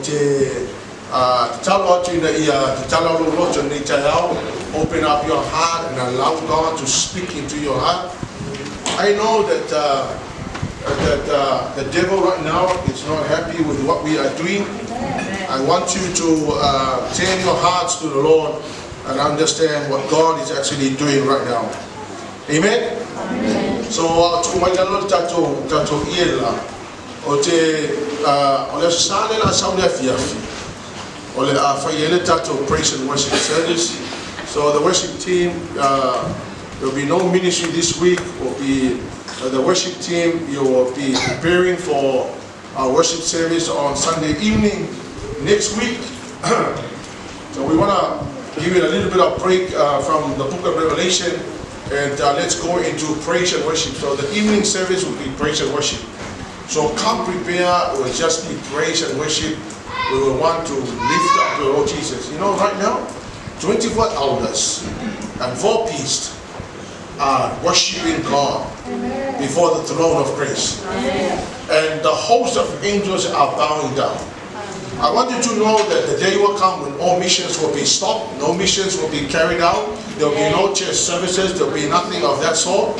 Te tatalo atu ina ia tatala lou loto i lenei taeao. Open up your heart and allow God to speak into your heart. I know that the devil right now is not happy with what we are doing. I want you to turn your hearts to the Lord and understand what God is actually doing right now. Amen? So, tuu mai lalo le tatou ie la. O te, o le aso Sa le la sau le afiafi. O le a fai ai le tatou praise and worship service. So the worship team, there will be no ministry this week. Will be the worship team. You will be preparing for our worship service on Sunday evening next week. So we want to give it a little bit of break from the book of Revelation, and let's go into praise and worship. So the evening service will be praise and worship. So come prepare. It will just be praise and worship. We will want to lift up the Lord Jesus. Right now, 24 elders and four beasts are worshiping God before the throne of grace. And the host of angels are bowing down. I want you to know that the day will come when all missions will be stopped, no missions will be carried out, there will be no church services, there will be nothing of that sort.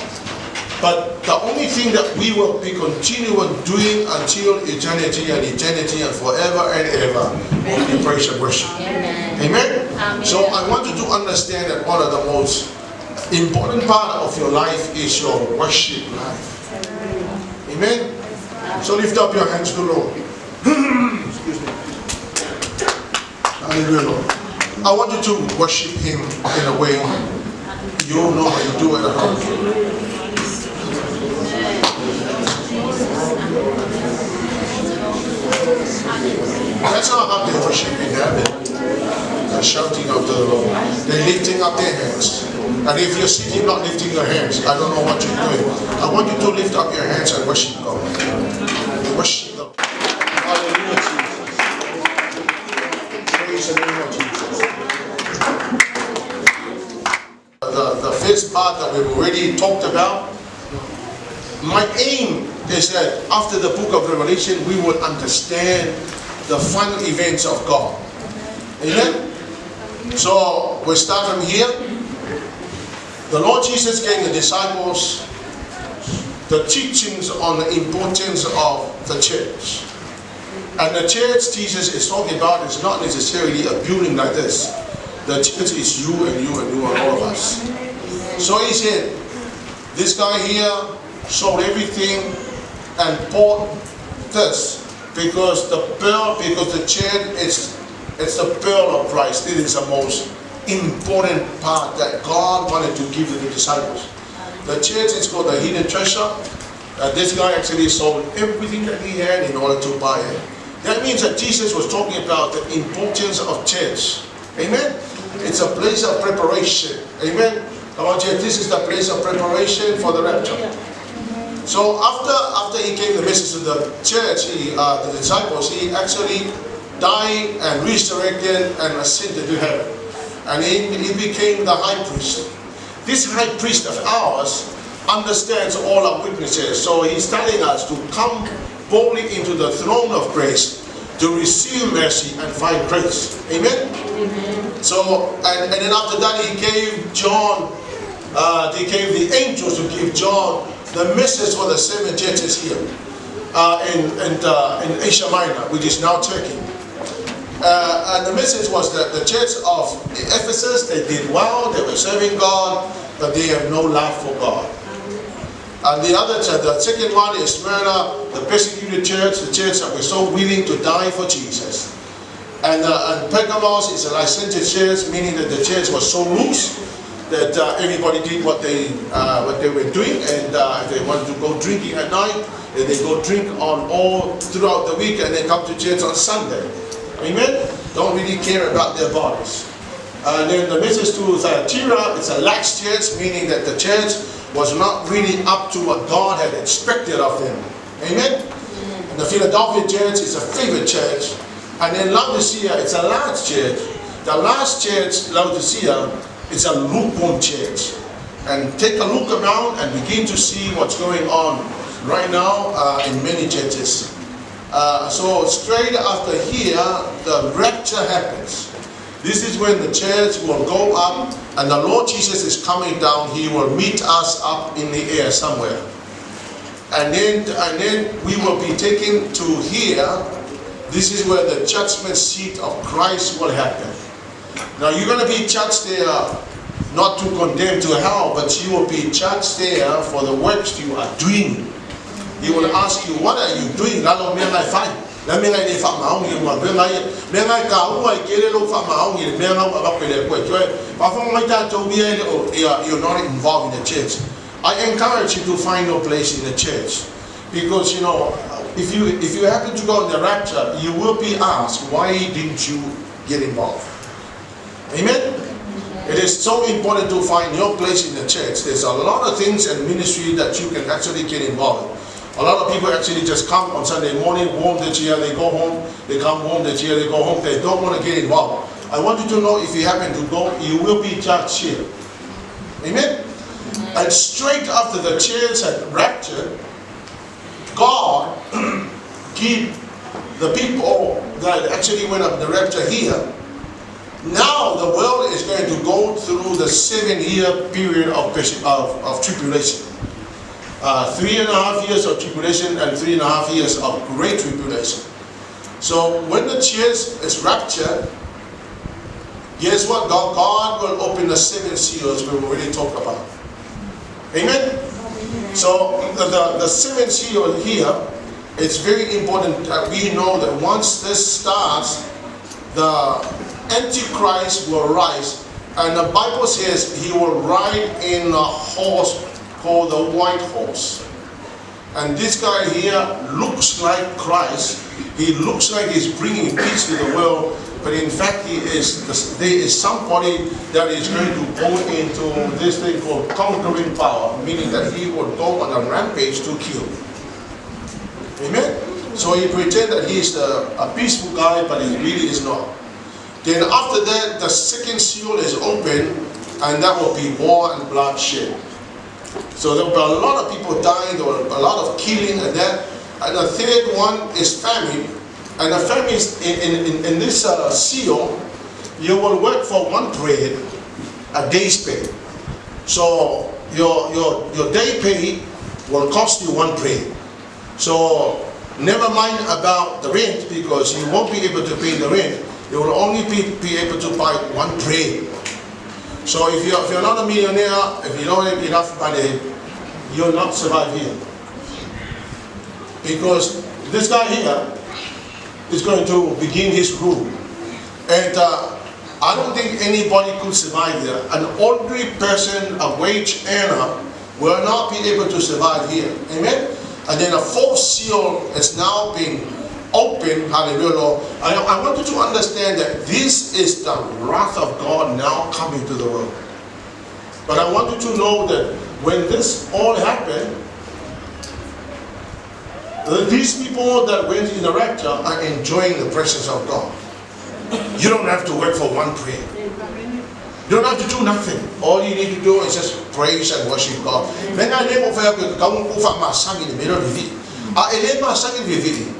But the only thing that we will be continuing doing until eternity and eternity and forever and ever will be praise and worship. Amen. Amen? Amen. So I want you to understand that one of the most important part of your life is your worship life. Amen? So lift up your hands to the Lord. Excuse me. Hallelujah, Lord. I want you to worship Him in a way you know how you do it at home. That's not how they worship in heaven. They're shouting out to the Lord. They're lifting up their hands. And if you're sitting not lifting your hands, I don't know what you're doing. I want you to lift up your hands and worship God. Worship God. Hallelujah, Jesus. Praise the name of Jesus. The first part that we've already talked about, my aim is that after the book of Revelation, we will understand the final events of God. Amen? So, we start from here. The Lord Jesus gave the disciples the teachings on the importance of the church. And the church Jesus is talking about is not necessarily a building like this. The church is you and you and you and all of us. So he said, this guy here sold everything and bought this because the pearl, because the church is it's the pearl of Christ. It is the most important part that God wanted to give to the disciples. The church is called the hidden treasure. This guy actually sold everything that he had in order to buy it. That means that Jesus was talking about the importance of church. Amen? It's a place of preparation. Amen? Come on, church. This is the place of preparation for the rapture. So after he gave the message to the church, the disciples, he actually died and resurrected and ascended to heaven. And he became the high priest. This high priest of ours understands all our weaknesses. So he's telling us to come boldly into the throne of grace to receive mercy and find grace. Amen? Amen. So, and then after that he gave John, he gave the angels to give John the message for the seven churches here in Asia Minor, which is now Turkey. And the message was that the church of Ephesus, they did well, they were serving God, but they have no love for God. And the other church, the second one is Smyrna, the persecuted church, the church that was so willing to die for Jesus. And Pergamos is a licentious church, meaning that the church was so loose that everybody did what they were doing, and if they wanted to go drinking at night, then they go drink on all throughout the week, and then come to church on Sunday. Amen. Don't really care about their bodies. And then the message to Thyatira, it's a lax church, meaning that the church was not really up to what God had expected of them. Amen. And the Philadelphia church is a favorite church. And then Laodicea, it's a large church. The last church, Laodicea, is a lukewarm church. And take a look around and begin to see what's going on right now in many churches. So straight after here, the rapture happens. This is when the church will go up and the Lord Jesus is coming down. He will meet us up in the air somewhere. And then we will be taken to here. This is where the judgment seat of Christ will happen. Now you're going to be judged there not to condemn to hell, but you will be judged there for the works you are doing. He will ask you, "What are you doing?" Lalo mea ngai fai. La mea ngai le fa maongi ma mea ngai mea ngai ka ua i kele lo fa maongi mea ngai ua pele ko joy. Pa fo ngai ta to bi ele o you're not involved in the church. I encourage you to find your place in the church. Because if you happen to go in the rapture, you will be asked, "Why didn't you get involved?" Amen? It is so important to find your place in the church. There's a lot of things in ministry that you can actually get involved in. A lot of people actually just come on Sunday morning, warm the chair, they go home, they come warm the chair, they go home, they don't want to get involved. I want you to know, if you happen to go, you will be judged here. Amen? And straight after the church had raptured, God give the people that actually went up the rapture here. Now the world is going to go through the 7-year period of tribulation. 3.5 years of tribulation and 3.5 years of great tribulation. So when the church is raptured, guess what? God will open the seven seals we already talked about. Amen? So the seven seal here, it's very important that we know that once this starts, the Antichrist will rise. And the Bible says he will ride in a horse called the white horse. And this guy here looks like Christ. He looks like he's bringing peace to the world, but in fact, there is somebody that is going to go into this thing called conquering power, meaning that he will go on a rampage to kill. Amen? So he pretend that he's a peaceful guy, but he really is not. Then after that, the second seal is open, and that will be war and bloodshed. So there will be a lot of people dying, there will be a lot of killing and that. And the third one is famine. And the famine is in this seal, you will work for one bread, a day's pay. So your day pay will cost you one bread. So never mind about the rent, because you won't be able to pay the rent. You will only be able to buy one bread. So if you're not a millionaire, if you don't have enough money, you'll not survive here. Because this guy here is going to begin his rule. And I don't think anybody could survive there. An ordinary person, a wage earner, will not be able to survive here. Amen? And then a fourth seal is now being opened. Hallelujah, Lord. I want you to understand that this is the wrath of God now coming to the world. But I want you to know that when this all happened, these people that went in the rapture are enjoying the presence of God. You don't have to work for one prayer. You don't have to do nothing. All you need to do is just praise and worship God. Menga le mo fa ko ka mo fa ma sangi ni mero vivi. A ele ma sangi vivi.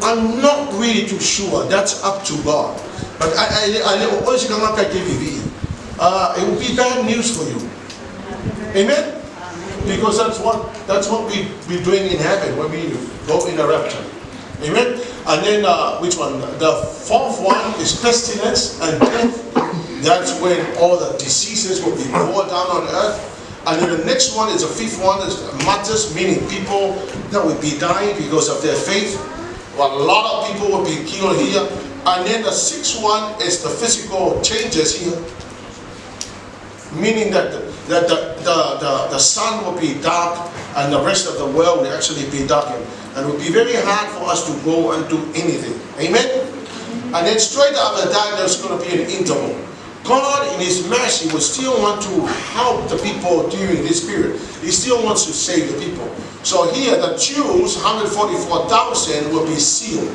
I'm not really too sure. That's up to God. But I always come up vivi. It will be bad news for you. Amen? Because that's what we be doing in heaven when we go in the rapture. Amen? And then which one? The fourth one is pestilence and death. That's when all the diseases will be poured down on earth. And then the next one is the fifth one is martyrs, meaning people that will be dying because of their faith. Well, a lot of people will be killed here. And then the sixth one is the physical changes here, meaning that the sun will be dark and the rest of the world will actually be darkened. And it will be very hard for us to go and do anything. Amen? And then straight after that, there's going to be an interval. God, in His mercy, will still want to help the people during this period. He still wants to save the people. So here, the Jews, 144,000, will be sealed.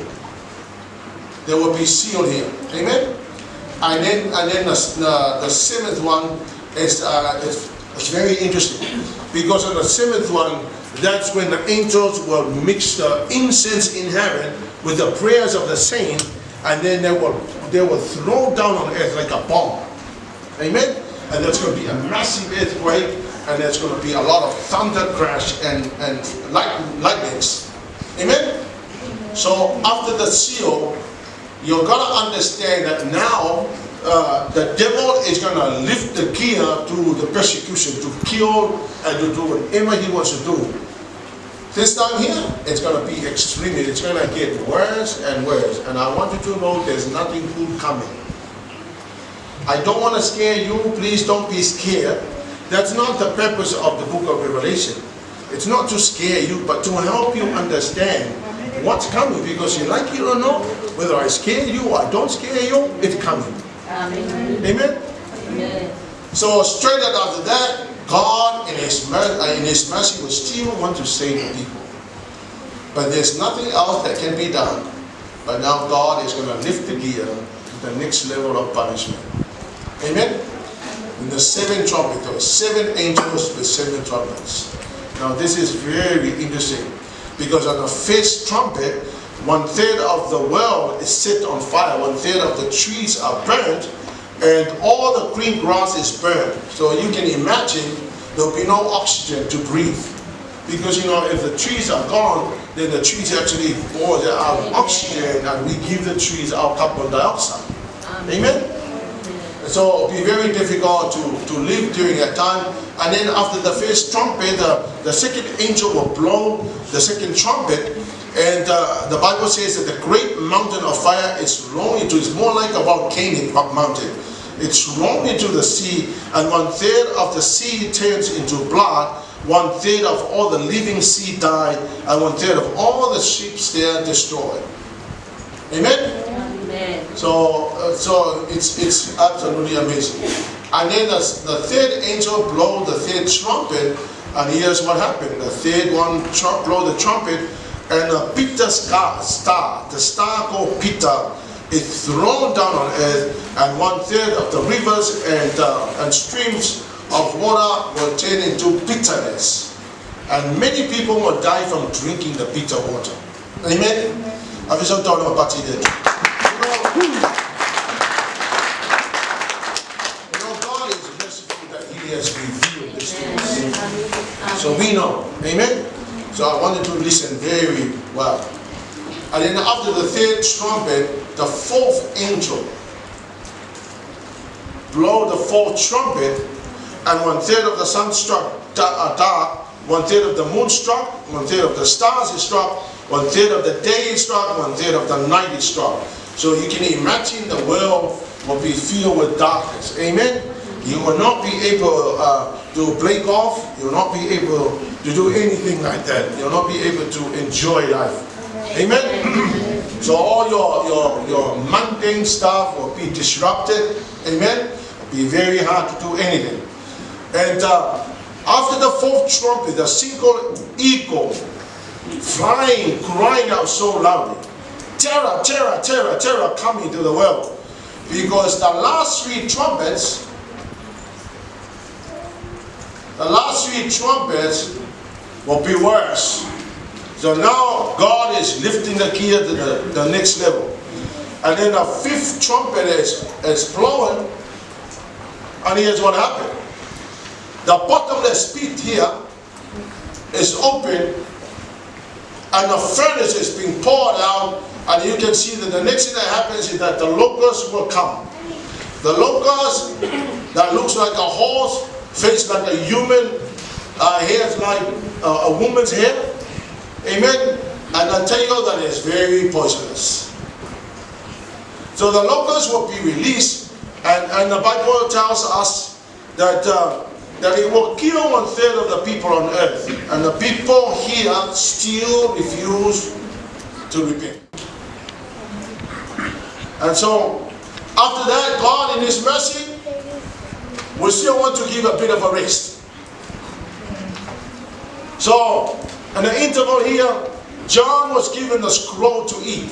They will be sealed here. Amen? And then the seventh one is it's very interesting. Because in the seventh one, That's when the angels will mix the incense in heaven with the prayers of the saints, and then they will throw down on earth like a bomb. Amen? And there's going to be a massive earthquake, and there's going to be a lot of thunder crash and lightnings. Amen? So after the seal, you're going to understand that now the devil is going to lift the gear to the persecution, to kill and to do whatever he wants to do. This time here, it's going to be extreme. It's going to get worse and worse. And I want you to know there's nothing good coming. I don't want to scare you. Please don't be scared. That's not the purpose of the book of Revelation. It's not to scare you, but to help you understand what's coming. Because you like it or not, whether I scare you or I don't scare you, it's coming. Amen. Amen? Amen. So straight after that, God in His mercy will still want to save the people. But there's nothing else that can be done. But now God is going to lift the gear to the next level of punishment. Amen? In the seven trumpets, there were seven angels with seven trumpets. Now this is very interesting because on the first trumpet, one third of the world is set on fire, one third of the trees are burnt, and all the green grass is burned. So you can imagine there'll be no oxygen to breathe. Because if the trees are gone, then the trees actually pour out oxygen and we give the trees our carbon dioxide. Amen? So it'll be very difficult to live during that time. And then after the first trumpet, the second angel will blow the second trumpet. And the Bible says that the great mountain of fire is thrown into, it's more like a volcanic mountain. It's thrown into the sea, and one third of the sea turns into blood. One third of all the living sea died, and one third of all the ships there destroyed. Amen? Amen. So it's absolutely amazing. And then the third angel blow the third trumpet, and here's what happened. The third one blow the trumpet, and a bitter star, the star called Peter, is thrown down on earth, and one third of the rivers and streams of water will turn into bitterness. And many people will die from drinking the bitter water. Amen? You know, God is merciful that He has revealed this to us. So we know. Amen? So I wanted to listen very well. And then after the third trumpet, the fourth angel blow the fourth trumpet, and one third of the sun struck dark, one third of the moon struck, one third of the stars is struck, one third of the day is struck, one third of the night is struck. So you can imagine the world will be filled with darkness. Amen? You will not be able to play golf. You will not be able to do anything like that. You will not be able to enjoy life. Amen? So all your mundane stuff will be disrupted. Amen? It'll be very hard to do anything. And after the fourth trumpet, the single eagle flying, crying out so loudly, "Terror, terror, terror, terror coming to the world." Because the last three trumpets will be worse. So now God is lifting the gear to the next level. And then the fifth trumpet is blowing. And here's what happened. The bottomless pit here is open and the furnace is being poured out. And you can see that the next thing that happens is that the locusts will come. The locust that looks like a horse, face like a human, hair like a woman's hair. Amen. And I tell you that is very poisonous. So the locusts will be released, and the Bible tells us that it will kill one third of the people on earth. And the people here still refuse to repent. And so, after that, God in His mercy will still want to give a bit of a rest. So, in the interval here, John was given the scroll to eat.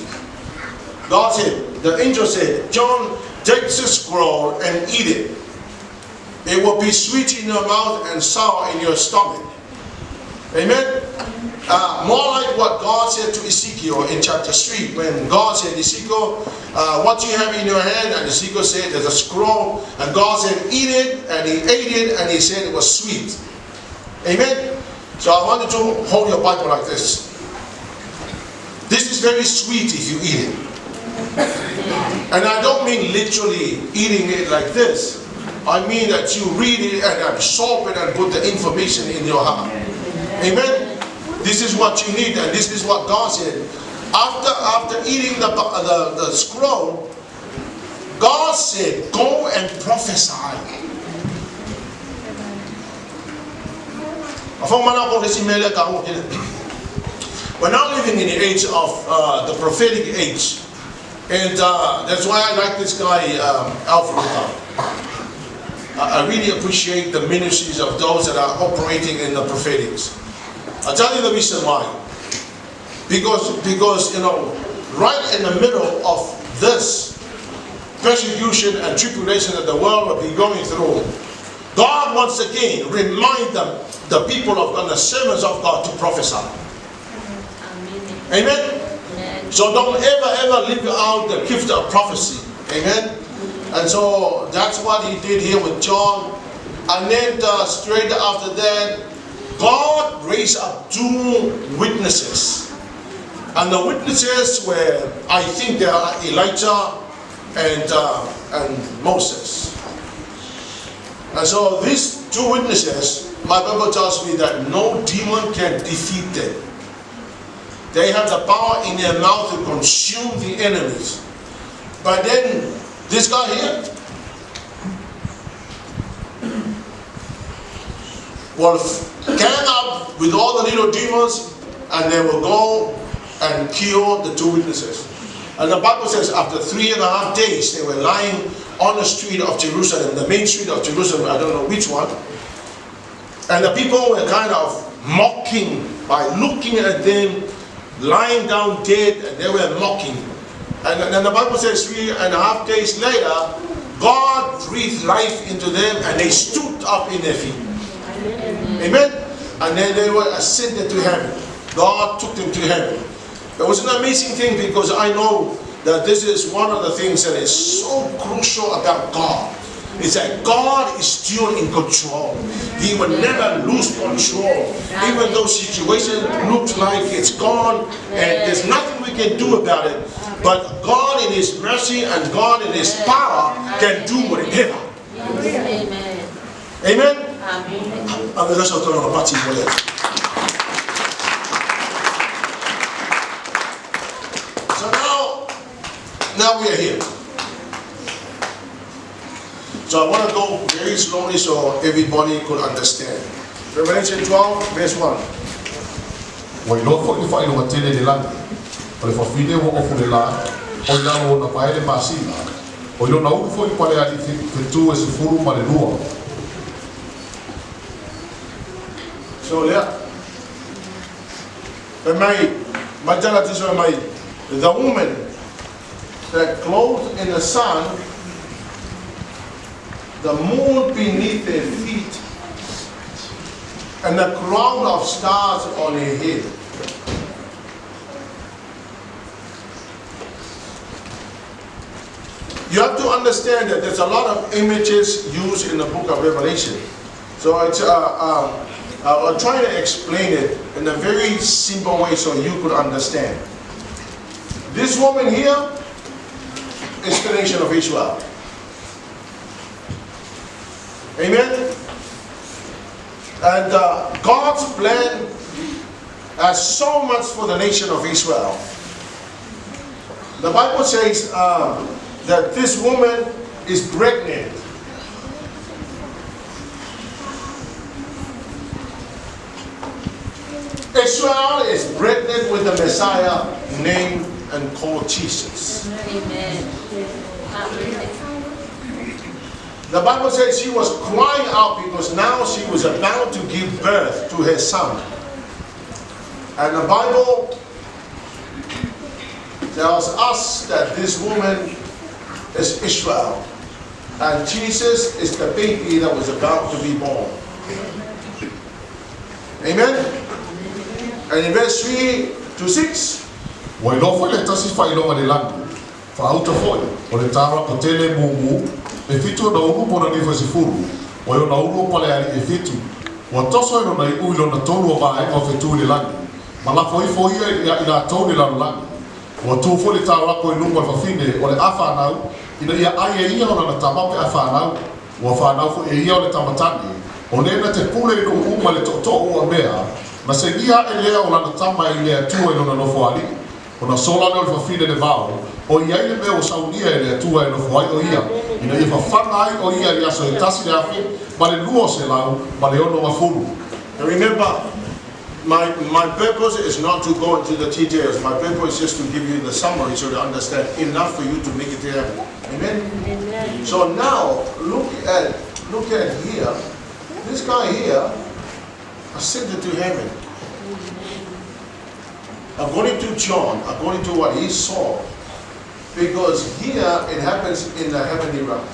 God said, the angel said, "John, take the scroll and eat it. It will be sweet in your mouth and sour in your stomach." Amen? More like what God said to Ezekiel in chapter 3, when God said, Ezekiel, what do you have in your hand? And Ezekiel said, there's a scroll. And God said, eat it. And he ate it, and he said it was sweet. Amen? So I want you to hold your Bible like this. This is very sweet if you eat it. And I don't mean literally eating it like this. I mean that you read it and absorb it and put the information in your heart. Amen? This is what you need, and this is what God said. After eating the scroll, God said, go and prophesy. We're now living in the age of the prophetic age. And that's why I like this guy, Alfred Luther. I really appreciate the ministries of those that are operating in the prophetics. I'll tell you the reason why. Because right in the middle of this persecution and tribulation that the world will be going through, God once again remind them, the people of God, the servants of God, to prophesy. Amen. Amen. So don't ever, ever leave out the gift of prophecy. Amen. And so that's what he did here with John. And then straight after that, God raised up two witnesses. And the witnesses were, I think they are Elijah and Moses. And so these two witnesses, my Bible tells me that no demon can defeat them. They have the power in their mouth to consume the enemies. But then, this guy here will gang up with all the little demons, and they will go and kill the two witnesses. And the Bible says after 3.5 days, they were lying on the street of Jerusalem, the main street of Jerusalem, I don't know which one. And the people were kind of mocking by looking at them, lying down dead, and they were mocking. And then the Bible says 3.5 days later, God breathed life into them and they stood up in their feet. Amen? And then they were ascended to heaven. God took them to heaven. It was an amazing thing, because I know that this is one of the things that is so crucial about God. It's that God is still in control. He will never lose control. Even though situation looks like it's gone and there's nothing we can do about it. But God in His mercy and God in His power can do whatever. Amen. Amen? Amen. So now we are here. So I want to go very slowly so everybody could understand. Revelation 12, verse 1. Ua iloa fo'i le fa'ailoga tele i le lagi, o le fafine ua ofu le lā, o i lalo ona vae le masina, o i lona ulu fo'i pale ali'i fetū e sefulu ma le lua. So yeah. And my the woman that clothed in the sun, the moon beneath their feet, and the crown of stars on her head. You have to understand that there's a lot of images used in the book of Revelation. So it's, I'll try to explain it in a very simple way so you could understand. This woman here is the nation of Israel. Amen? And God's plan has so much for the nation of Israel. The Bible says that this woman is pregnant. Israel is pregnant with the Messiah named and called Jesus. Amen. Amen. The Bible says she was crying out because now she was about to give birth to her son. And the Bible tells us that this woman is Israel. And Jesus is the baby that was about to be born. Amen? And in verse 3 to 6, Ua iloa foi le tasi faailoga i le lagi, faauta foi, o le taurako tele mumu, e fitu ona ulu ma ona nifo e 10, ua i ona ulu o palealii e fitu. Ua toso e lona iʻu i lona tolu o vaega o fetu i le lagi, ma lafo ifo ia ia i latou i le lalolagi. Ua tu foi le taurako i luma o le fafine o le a fanau, ina ia ai e ia o lana tama pe a fanau. Ua fanau foi e ia o le tamatane, o le na te pule i nuu uma i le tootoo ua mea, na segia ae lea o lana tama i le Atua i lona nofoalii. Ona sola lea o le fafine le vao, o i ai le mea ua saunia e le Atua e nofo ai o ia, ina ia fafaga ai o ia i aso e 1160. And remember, my purpose is not to go into the details. My purpose is just to give you the summary so to understand enough for you to make it to heaven. Amen? Amen. So now, look at here. This guy here ascended to heaven. According to John, according to what he saw, because here it happens in the heavenly realm.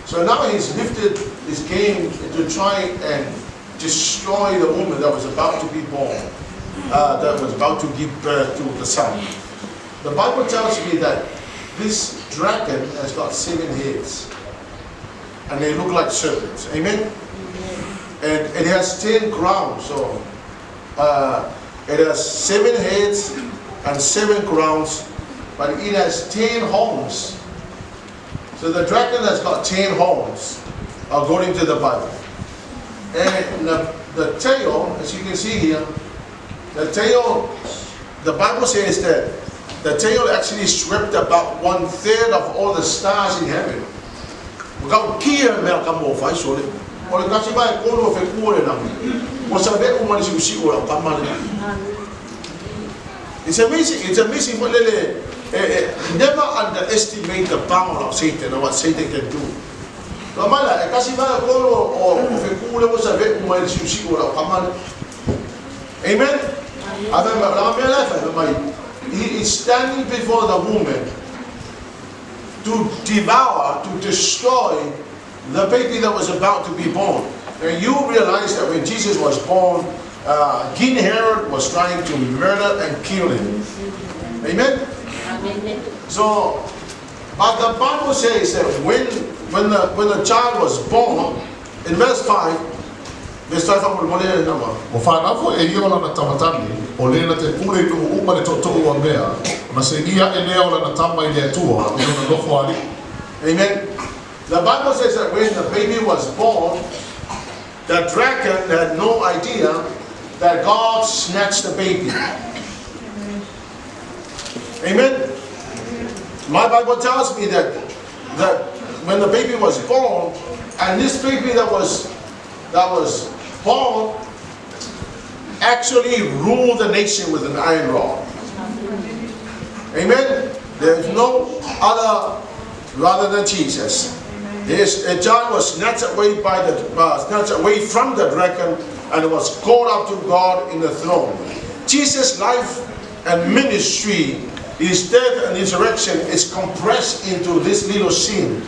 So now he's lifted his game to try and destroy the woman that was about to be born, that was about to give birth to the son. The Bible tells me that this dragon has got seven heads, and they look like serpents. Amen? And it has 10 crowns. So it has seven heads and seven crowns, but it has 10 horns. So the dragon has got 10 horns, according to the Bible. And the tail, as you can see here, the tail, the Bible says that the tail actually swept about one third of all the stars in heaven. Ka kia mea ka mo fai sole. O le kasi vai kolo fe kure na. O sa ve o mani si o la ka mani. It's amazing. It's amazing what lele never underestimate the power of Satan and what Satan can do. La mala e kasi vai kolo o fe kure o sa ve o mani si o la ka mani. Amen. Ave la mea la fa mai. He is standing before the woman to devour, to destroy the baby that was about to be born. And you realize that when Jesus was born, King Herod was trying to murder and kill him. Amen? Amen. So, but the Bible says that when the child was born, in verse 5, verse 5, I'm going to number. Ua fanau foi e ia o lana tamatane, o le na te pule i nuu uma i le tootoo ua mea, na segia ae lea o lana tama i le Atua i lona nofoalii. Amen. The Bible says that when the baby was born, the dragon had no idea that God snatched the baby. Amen. My Bible tells me that when the baby was born, and this baby that was born actually ruled the nation with an iron rod. Amen. There is no other rather than Jesus. Yes, John was snatched away from the dragon and was called up to God in the throne. Jesus' life and ministry, his death and resurrection is compressed into this little scene.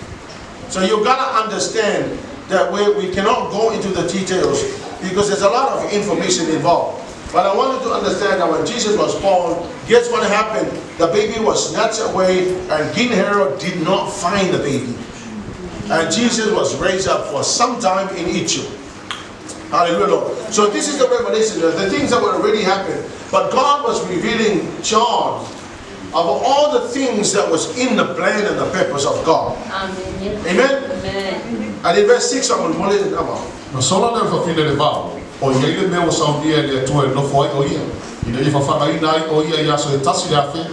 So you gotta understand that we cannot go into the details because there's a lot of information involved. But I wanted to understand that when Jesus was born, guess what happened? The baby was snatched away, and King Herod did not find the baby. And Jesus was raised up for some time in Egypt. Hallelujah, Lord. So this is the revelation, the things that were already happened. But God was revealing John of all the things that was in the plan and the purpose of God. Amen. Amen? Amen. And in verse 6, I'm going to Na sola lea o le fafine le vao, o i ai le mea ua saunia e le Atua e nofo ai o ia, ina ia fafagaina ai o ia i aso e 1260.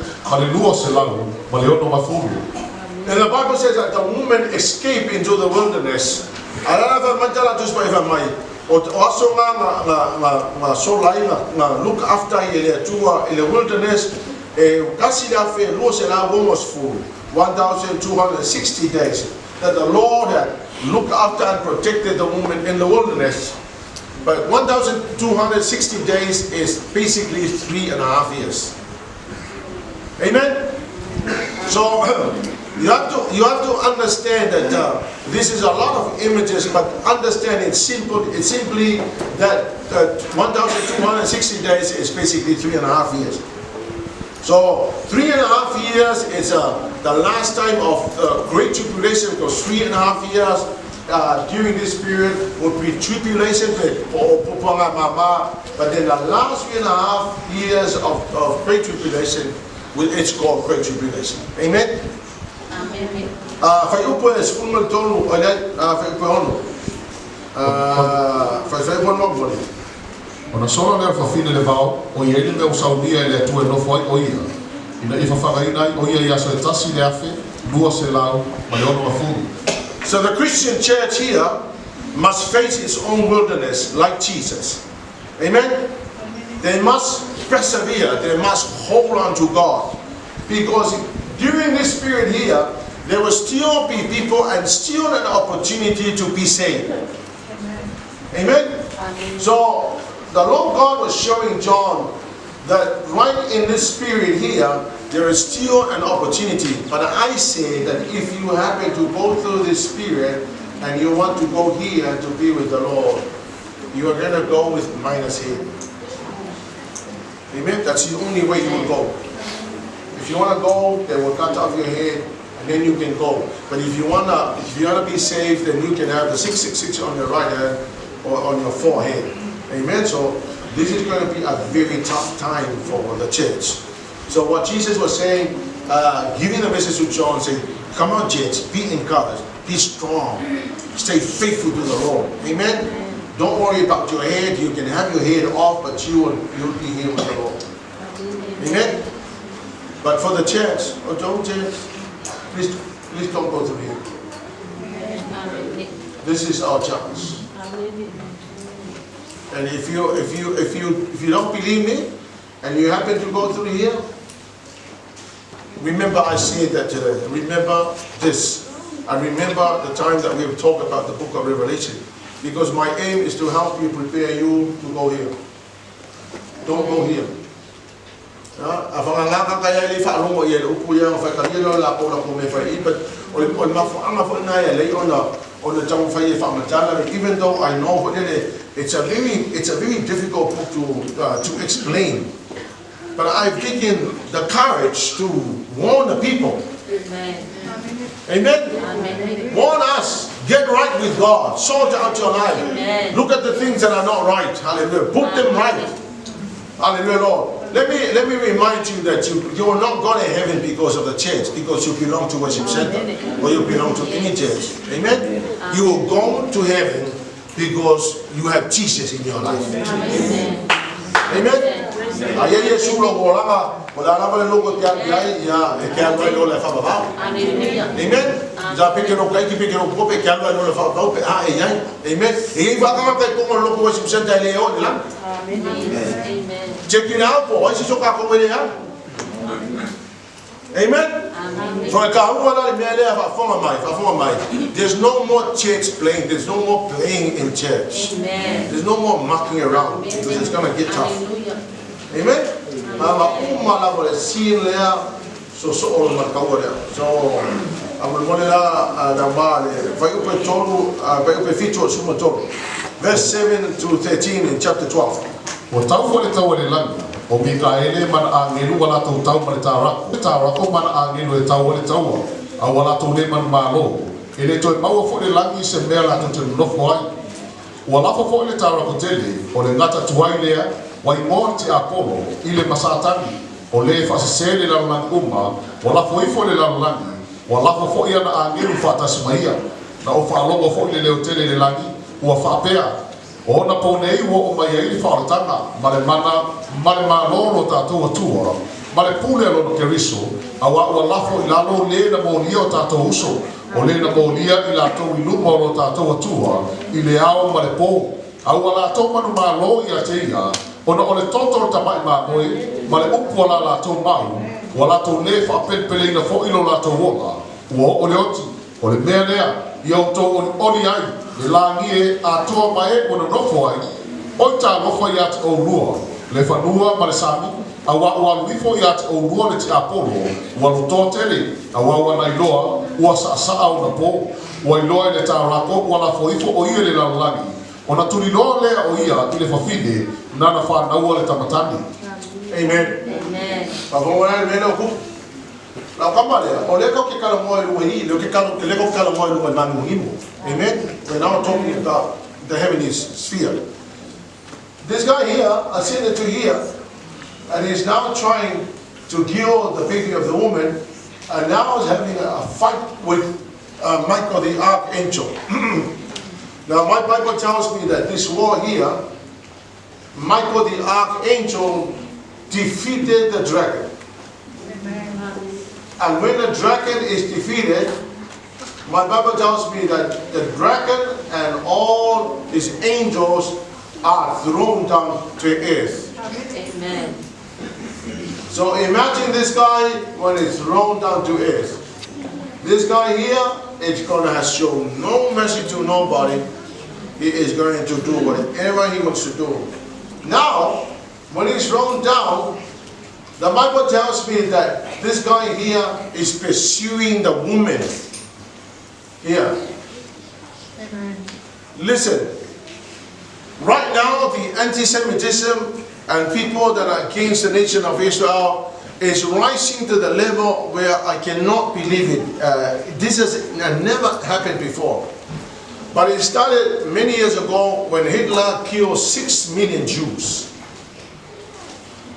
And the Bible says that the woman escaped into the wilderness. Alala fa matala tus pa ifa mai. O aso nga sola i nga look after i le Atua in the wilderness. E kasi la fe 260. 1,260 days that the Lord had looked after and protected the woman in the wilderness. But 1,260 days is basically 3.5 years. Amen? So, You have to you have to understand that this is a lot of images, but understand it's simple. It's simply that 1,260 days is basically 3.5 years. So 3.5 years is the last time of great tribulation, because 3.5 years during this period would be tribulation, but then the last 3.5 years of great tribulation, it's called great tribulation. Amen? Amen. Fuaiupu e 13, o le fuaiupu e 6. Fuaiupu e 6 mo le. Ona sola lea o le fafine i le vao, o i ai le mea ua saunia e le Atua e nofo ai o ia, ina ia fafagaina ai o ia i aso e 1260. So the Christian church here must face its own wilderness like Jesus. Amen? They must persevere. They must hold on to God. Because during this period here, there will still be people and still an opportunity to be saved. Amen? Amen. So the Lord God was showing John that right in this period here, there is still an opportunity. But I say that if you happen to go through this period and you want to go here to be with the Lord, you are going to go with minus head. Amen? That's the only way you will go. If you want to go, they will cut off your head and then you can go. But if you wanna be saved, then you can have the 666 on your right hand or on your forehead. Amen. So this is going to be a very tough time for the church. So what Jesus was saying, giving the message to John, saying, "Come on, church, be encouraged, be strong, stay faithful to the Lord." Amen. Don't worry about your head. You can have your head off, but you'll be here with the Lord. Amen. But for the church, oh, don't church, please, please don't go through here. Amen. This is our chance. Amen. And if you don't believe me, and you happen to go through here, remember I said that today. Remember this. I remember the time that we have talked about the book of Revelation. Because my aim is to help you prepare you to go here. Don't go here. A whangangaka kaya le whaalongo i e le upu ia o whaikalia lo la ko la ko me whai i, but o le mafuanga fo na ia lei ona tamu whai e whaamatala, even though I know for le, it's a very difficult book to explain. But I've taken the courage to warn the people. Amen. Amen? Amen. Warn us. Get right with God. Sort out your life. Amen. Look at the things that are not right. Hallelujah. Put them right. Hallelujah, Lord. Let me remind you that you are not going to heaven because of the church, because you belong to worship center or you belong to any church. Amen? You will go to heaven because you have Jesus in your life. Amen. Amen? Aia Iesu lo volanga, o la lava le logo te ai ia e ke alo ai lo le whababao. Hallelujah. Amen. Ja pe ke ro kai ki pe ke ro po pe ke alo ai lo le whababao pe a e ai. Amen. E i whakanga kai kongo loko worship center le o le la. Amen. Amen. Check it out po, ai si so ka kongo le ha. Amen. Amen. So e ka ua la le mea lea whaafonga mai, whaafonga mai. There's no more church playing. There's no more playing in church. Amen. There's no more mucking around because it's going to get tough. Hallelujah. Amen. Ma uma lava le sin lea so so o le markaua lea. So a mo mo le la na ma le vai upe tolu vai upe fitu o suma tolu. Verse 7 to 13 in chapter 12. Ua tau foi le taua i le lagi, o Mikaele ma ana agelu ua latou tau ma le tarako. Le tarako ma ana agelu e tau ai le taua, a ua latou lē manumalo. E lē toe maua foi i le lagi se mea latou te nonofo ai. Ua lafo foi le tarako tele, o le gata tuai lea, ua igoa le Tiapolo, i le ma Satani, o lē faasesē le lalolagi uma, ua lafo ifo i le lalolagi, ua lafo foi ana agelu faatasi ma ia. Na ou faalogo foi i le leo tele i le lagi, ua faapea, o ona pō nei ua oo mai ai le faaolataga, ma le mana, ma le mālō o lo tatou Atua, ma le pule a lona Keriso, auā ua lafo i lalo lē na molia o tatou uso, o lē na molia i latou i luma o lo tatou Atua, i le ao ma le pō. A ua latou manumalo ia te ia, ona o le toto o le tamaʻi mamoe, ma le upu a la latou mau, ua latou lē faapelepeleina foʻi lo latou ola, ua oo le oti, o le mea lea, ia outou olioli ai, le lagi e atoa ma e ua nonofo ai, oi talofa iā te ʻoulua, le fanua ma le sami, Auā ua alu ifo iā te ʻolua le tiapolo, ua lotoa tele, auā ua na iloa, ua saʻasaʻa ona pō. Ua iloa e le Tarako ua lafo ifo ʻo ia i le lalolagi, ona tuliloa lea o ia i le fafine nana fānaua le tamatane. Amen. Amen. Faafofoga le mea lea o kupu. Lau kama lea, o lea tatou te talanoa i luga i i, lea ke talo, lea tatou te talanoa i luga i māgimogimo. Amen. We're now talking about the heavenly sphere. This guy here, I sent it to here, and he's now trying to kill the baby of the woman, and now is having a fight with Michael the archangel. Now my Bible tells me that this war here, Michael the archangel defeated the dragon. And when the dragon is defeated, my Bible tells me that the dragon and all his angels are thrown down to earth. Amen. So imagine this guy when he's thrown down to earth. This guy here is gonna show no mercy to nobody. He is going to do whatever he wants to do. Now, when he's thrown down, the Bible tells me that this guy here is pursuing the woman. Here. Listen, right now the anti-Semitism and people that are against the nation of Israel is rising to the level where I cannot believe it. This has never happened before. But it started many years ago when Hitler killed 6 million Jews.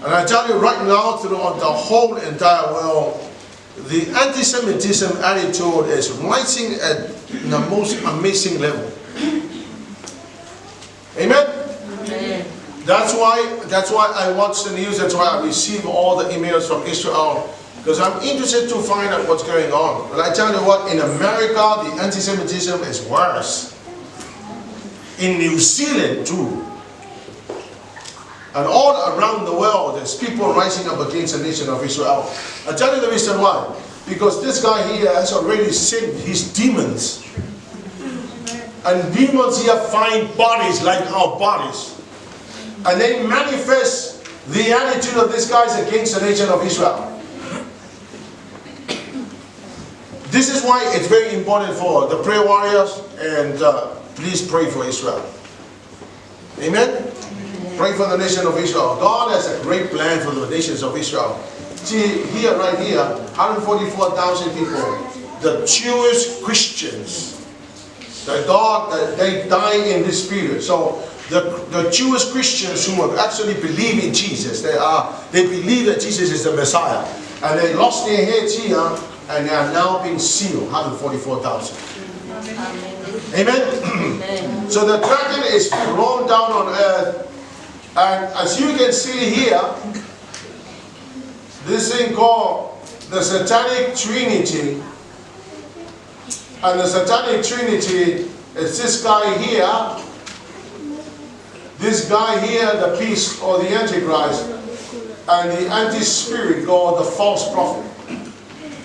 And I tell you right now, throughout the whole entire world, the anti-Semitism attitude is rising at the most amazing level. Amen? Amen. That's why I watch the news, that's why I receive all the emails from Israel, because I'm interested to find out what's going on. But I tell you what, in America, the anti-Semitism is worse. In New Zealand too. And all around the world, there's people rising up against the nation of Israel. I'll tell you the reason why. Because this guy here has already sent his demons. And demons here find bodies like our bodies. And they manifest the attitude of these guys against the nation of Israel. This is why it's very important for the prayer warriors, and please pray for Israel. Amen? Pray for the nation of Israel. God has a great plan for the nations of Israel. See, here, right here, 144,000 people, the Jewish Christians, that God, that they die in this period. So the Jewish Christians who have actually believed in Jesus, they believe that Jesus is the Messiah. And they lost their heads here, and they are now being sealed, 144,000. Amen? Amen. So the dragon is thrown down on earth, and as you can see here, this thing called the Satanic Trinity, and the Satanic Trinity is this guy here, this guy here, the beast or the Antichrist, and the anti-spirit called the false prophet.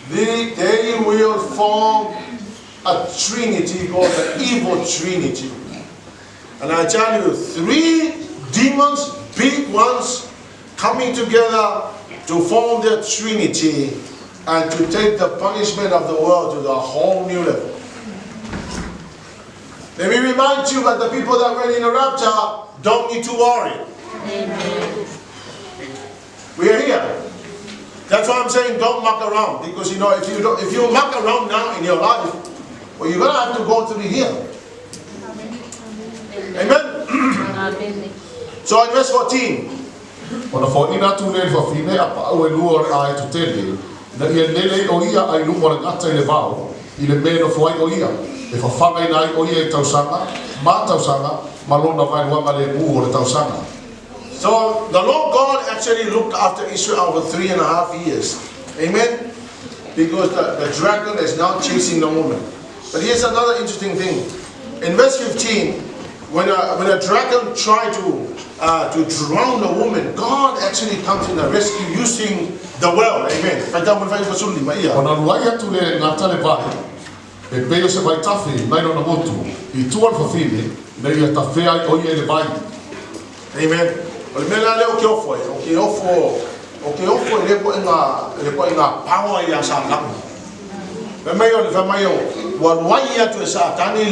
They will form a trinity called the evil trinity. And I tell you, 3 demons, big ones, coming together to form their trinity and to take the punishment of the world to the whole new level. Let me remind you that the people that went in the rapture don't need to worry. Amen. We are here. That's why I'm saying don't muck around, because if you don't, if you muck around now in your life, well, you're going to have to go through here. Amen. Amen. So in verse 14. Ona fo ina tu le fa fine a pa o lua o le ai tu tele. Na ia lele o ia ai lumo le ngata i le vao, i le me no fuai o ia. E fa whanga ina ai o ia i tausaga, ma tausaga, ma lona vai wanga le mu o le tausaga. So the Lord God actually looked after Israel for 3.5 years. Amen? Because the dragon is now chasing the woman. But here's another interesting thing. In verse 15, when a dragon tried to drown the woman, God actually comes in the rescue using the well. Amen. Ona luai atu le ngata le vai, e peo se vai tafe, mai nona motu, i tua le fafine, na ia tawhea ai o ia i le vai. Amen. O le mea la lea o ke ofo e, o ke ofo, O ke ofo e le koʻiga power iā Satani. Fai mai o le fai mai o ua luai atu e Satani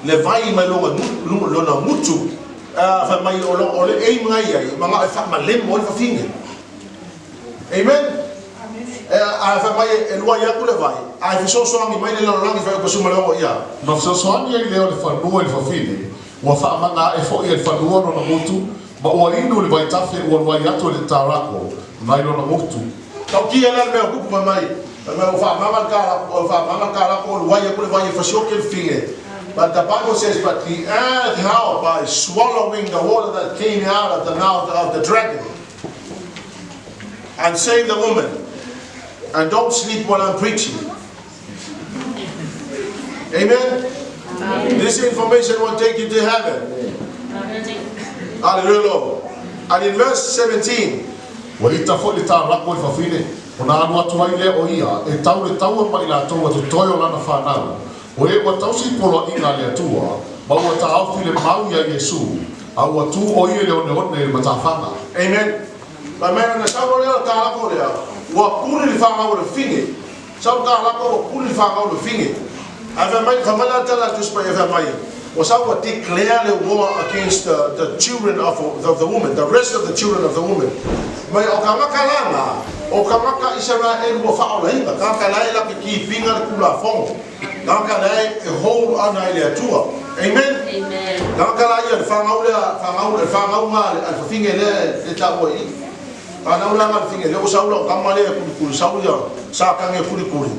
le vai mai lona gutu. Fai mai o le aim ngai ai ma e faamalemo ai le fafine. Amen. A fai mai e luai atu le vai, ae fesoasoani mai le lalolagi fai o pasuma le o ia. Na fesoasoani ai lea o le fanua i le fafine, ua faamaga ae foʻi e le fanua lona gutu, ma ua inu le vaitafe ua luai atu e le tarako nai lona gutu. Tautia la le mea o kupu fai mai, fai mai ua faamaga le kalako, ua faamaga le kalako, ua luai atu le vai e fasioki le fafine. But the Bible says, but the earth helped by swallowing the water that came out of the mouth of the dragon and save the woman. And don't sleep while I'm preaching. Amen? Amen. This information will take you to heaven. Amen. Hallelujah, Lord. And in verse 17, Ua ita foʻi le tarako i le fafine, ona alu atu ai lea o ia e tau le taua ma i latou ua totoe o lana fanau, o e ua tausi i poloaiga a le Atua, ma ua taofi le mau iā Iesu, a ua tu o ia i le oneone i le matafaga. Amen. Fai mai ona sau loa lea o le kalako lea, ua kuli le fanau o le fafine. Sau le kalako ua kuli le fanau o le fafine. Ae fai mai, fai mai la le tala a le Tusi Paia fai mai, ua sau ua declare le war against the children of the woman, the rest of the children of the woman. Mai o tagata la na, o tagata Isaraelu ua faaolaina, tagata la e la ke keep ina le Tulafono, tagata la e hold ana i le Atua. Amen. Amen. Tagata la ia le fanau lea, fanau, le fanauga a le fafine lea e taua i i. Fanau la nga le fafine lea ua sau lau tama lea e kulikuli, sau ia Satani e kulikuli.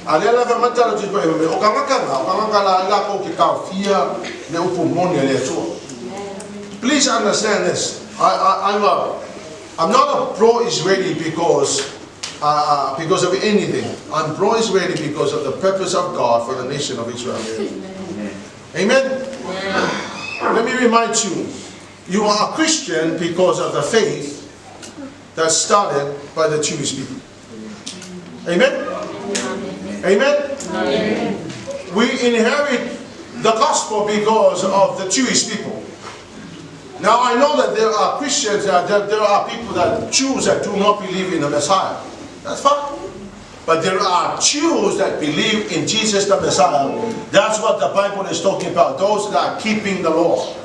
A lea la fai mai tala Tusi Paia fai mai, o tagata na, o tagata la e latou te taofia le upu moni a le Atua. Please understand this. I'm not a pro-Israeli because of anything. I'm pro-Israeli because of the purpose of God for the nation of Israel. Amen? Let me remind you, you are a Christian because of the faith that started by the Jewish people. Amen? Amen? We inherit the gospel because of the Jewish people. Now I know that there are Christians, there are people that Jews that do not believe in the Messiah. That's fine. But there are Jews that believe in Jesus the Messiah. That's what the Bible is talking about. Those that are keeping the law.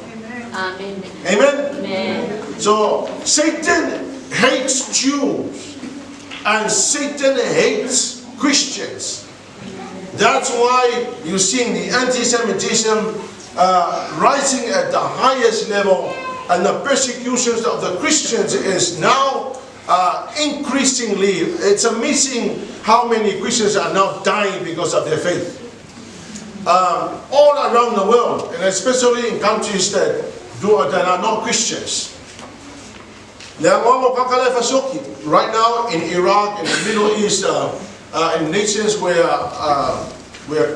Amen. Amen? Amen. So Satan hates Jews and Satan hates Christians. That's why you're seeing the anti-Semitism rising at the highest level, and the persecutions of the Christians is now increasingly. It's amazing how many Christians are now dying because of their faith. All around the world, and especially in countries that are not Christians. Right now in Iraq, in the Middle East, in nations where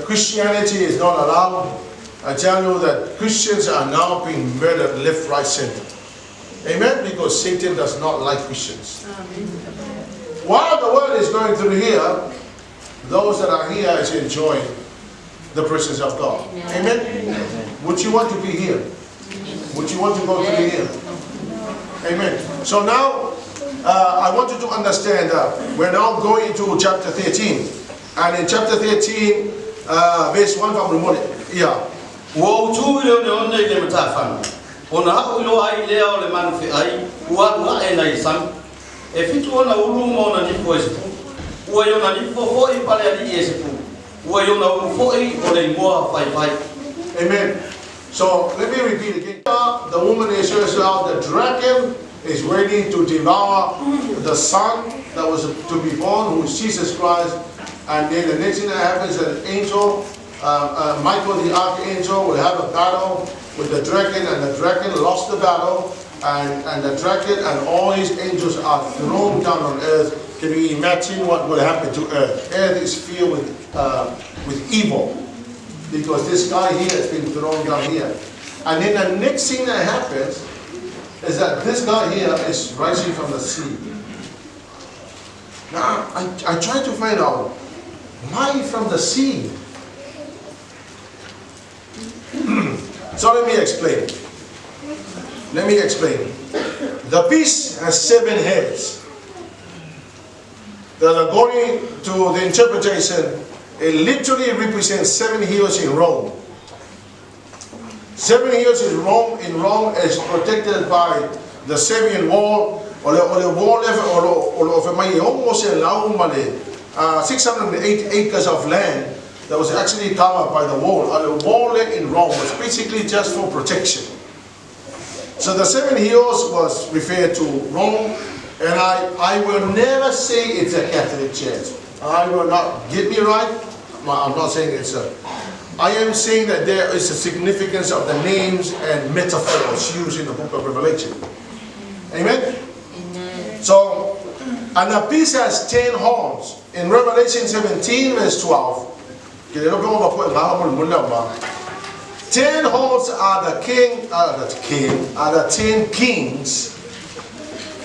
Christianity is not allowed, I tell you that Christians are now being murdered left, right, center. Amen? Because Satan does not like Christians. While the world is going through here, those that are here is enjoying the presence of God. Amen? Would you want to be here? Would you want to go through here? Amen. So now, I want you to understand we're now going to chapter 13. And in chapter 13, verse 1 from the yeah. Ua ou tu i le oneone i le matafaga, ona aʻu iloa ai lea o le manu feʻai, ua alu aʻe nai sami. E fitu ona ulu ma ona nifo e 10. Ua i ona nifo foʻi pale aliʻi e 10. Ua i ona ulu foʻi o le igoa faifai. Amen. So let me repeat again. The woman is herself, the dragon is waiting to devour the son that was to be born, who is Jesus Christ. And then the next thing that happens is that the angel, Michael the archangel, will have a battle with the dragon, and the dragon lost the battle, and the dragon and all his angels are thrown down on earth. Can you imagine what will happen to earth? Earth is filled with evil because this guy here has been thrown down here. And then the next thing that happens is that this guy here is rising from the sea. Now, I try to find out why from the sea. So let me explain. Let me explain. The beast has seven heads. That according to the interpretation, it literally represents seven hills in Rome. Seven hills in Rome is protected by the Servian wall, o le wall o lo mai e 600 ma le 608 acres of land that was actually covered by the wall. The wall in Rome was basically just for protection. So the seven hills was referred to Rome, and I will never say it's a Catholic Church. I will not get me right. I'm not saying it's a. I am saying that there is a significance of the names and metaphors used in the book of Revelation. Amen? Amen. So, and the beast has 10 horns. In Revelation 17, verse 12, 10 horns are the 10 kings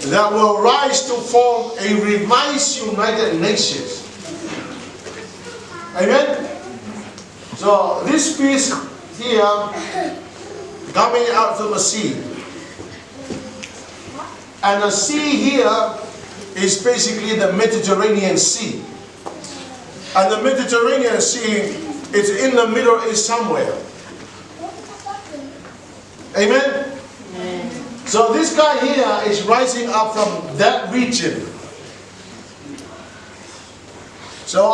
that will rise to form a revised United Nations. Amen? So this beast here coming out from the sea. And the sea here is basically the Mediterranean Sea. And the Mediterranean Sea is in the Middle East somewhere. Amen? Amen. So this guy here is rising up from that region. So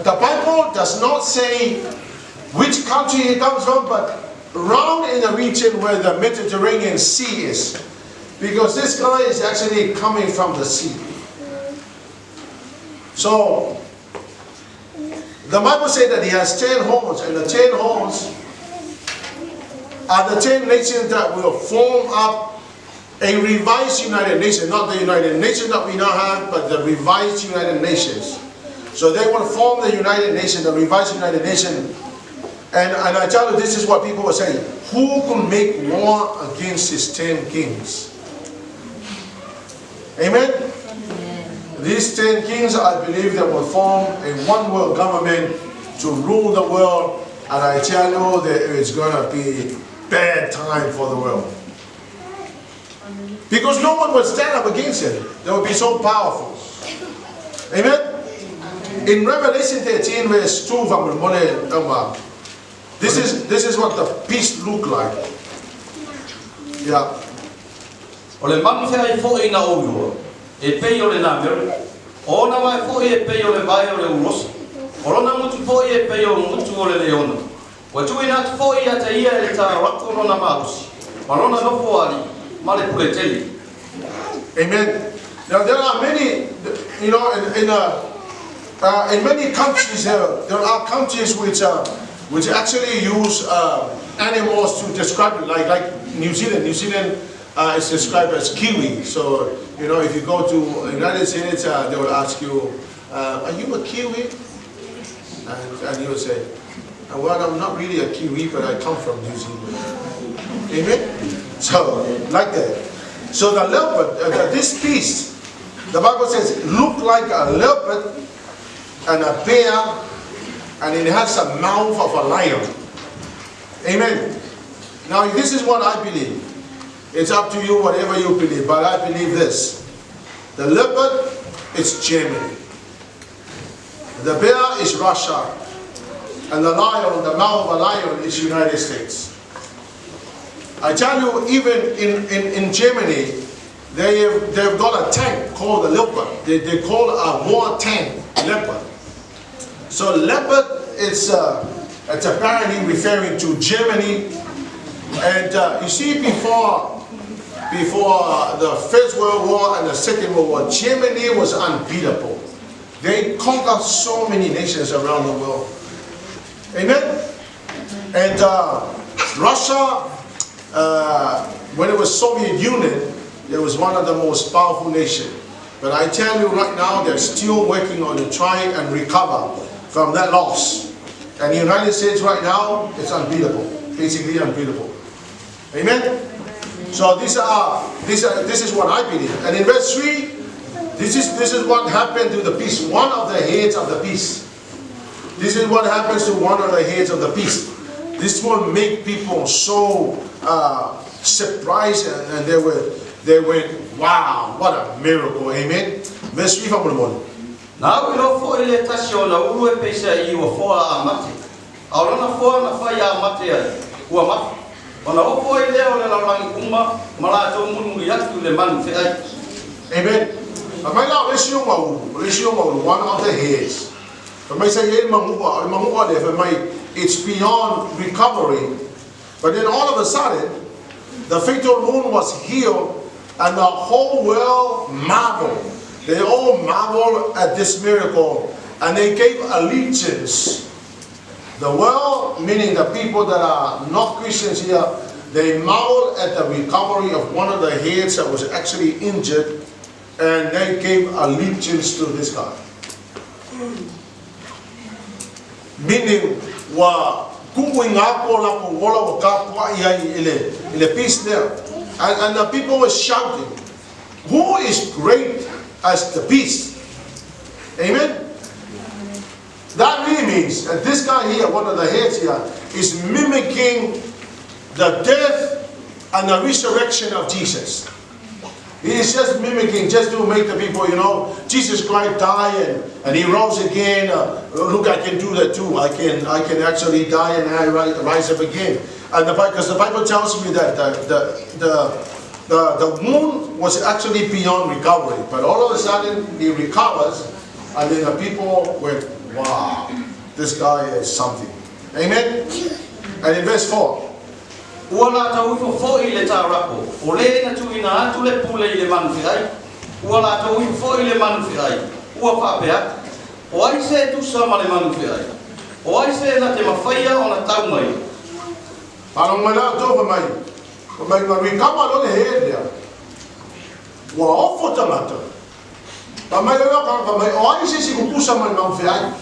the Bible does not say which country he comes from, but round in the region where the Mediterranean Sea is. Because this guy is actually coming from the sea. So, the Bible says that he has 10 horns, and the 10 horns are the 10 nations that will form up a revised United Nations, not the United Nations that we now have, but the revised United Nations. So they will form the United Nations, the revised United Nations. And I tell you, this is what people were saying. Who can make war against these 10 kings? Amen? Amen. These 10 kings, I believe, that will form a one world government to rule the world. And I tell you that it's going to be bad time for the world. Because no one would stand up against it. They would be so powerful. Amen? In Revelation 13, verse 2, this is what the beast looked like. Yeah. O le manu feai fo'i na ou iloa, e pei o le namere, o ona vae fo'i e pei o le vae o le ulosi, o lona gutu fo'i e pei o gutu o le leona. Ua tuuina atu fo'i ia te ia e le tarako lona malosi, ma lona nofoalii, ma le pule tele. Amen. Now there are many, in many countries here, there are countries which actually use animals to describe it, like New Zealand. New Zealand is described as Kiwi. So if you go to United States, they will ask you, "Are you a Kiwi?" And you will say, "Well, I'm not really a Kiwi, but I come from New Zealand." Amen. So like that. So the leopard, this beast, the Bible says, look like a leopard and a bear, and it has a mouth of a lion. Amen. Now this is what I believe. It's up to you, whatever you believe, but I believe this. The leopard is Germany. The bear is Russia. And the lion, the mouth of a lion is United States. I tell you, even in Germany, they've got a tank called the Leopard. They call a war tank Leopard. So Leopard is it's apparently referring to Germany. And you see, before the First World War and the Second World War, Germany was unbeatable. They conquered so many nations around the world. Amen? And Russia, when it was Soviet Union, it was one of the most powerful nations. But I tell you right now, they're still working on to try and recover from that loss. And the United States right now, it's unbeatable. Basically unbeatable. Amen? So this is what I believe. And in verse 3, this is what happened to the beast, one of the heads of the beast. This is what happens to one of the heads of the beast. This will make people so surprised, and they went, "Wow, what a miracle," amen. Verse 3 faamolemole. Na au iloa fo'i le tasi o ona ulu e peiseai ua foa a mate. A o lona foa na fai a mate ai, ua mafi. Ona ofo ai lea o le lalolagi uma ma latou mulimuli atu i le manu fe'ai. Amen. Fai mai la o le isi ona ulu, o le isi ona ulu, one of the heads. Fai mai sa i ai le magu'a, o le magu'a lea fai mai it's beyond recovery. But then all of a sudden, the fatal wound was healed and the whole world marveled. They all marveled at this miracle and they gave allegiance. The world, meaning the people that are not Christians here, they marveled at the recovery of one of the heads that was actually injured and they gave allegiance to this guy. Meaning, ua ku'u i gā ko lakou ola ua kapua'i ai i le, i le beast lea. And the people were shouting, Who is great as the beast? Amen? That really means that this guy here, one of the heads here, is mimicking the death and the resurrection of Jesus. He is just mimicking, just to make the people, Jesus Christ died and he rose again. Look, I can do that too. I can actually die and I rise up again. And the because the Bible tells me that the wound was actually beyond recovery. But all of a sudden, he recovers, and then the people went, wow, this guy is something. Amen? And in verse 4, Ua latou ifo fo'i i le tārapo, o lē na tuuina atu le pule i le manu fe'ai. Ua latou ifo fo'i i le manu fe'ai, ua faapea atu, O ai se e tusa ma le manu fe'ai? O ai se na te mafaia ona tau mai? Faalogo mai la outou fai mai, fai mai na recover loa le head lea. Ua ofo tagata. Fai mai loa le tagata fai mai, o ai se isi kukusa ma le manu fe'ai?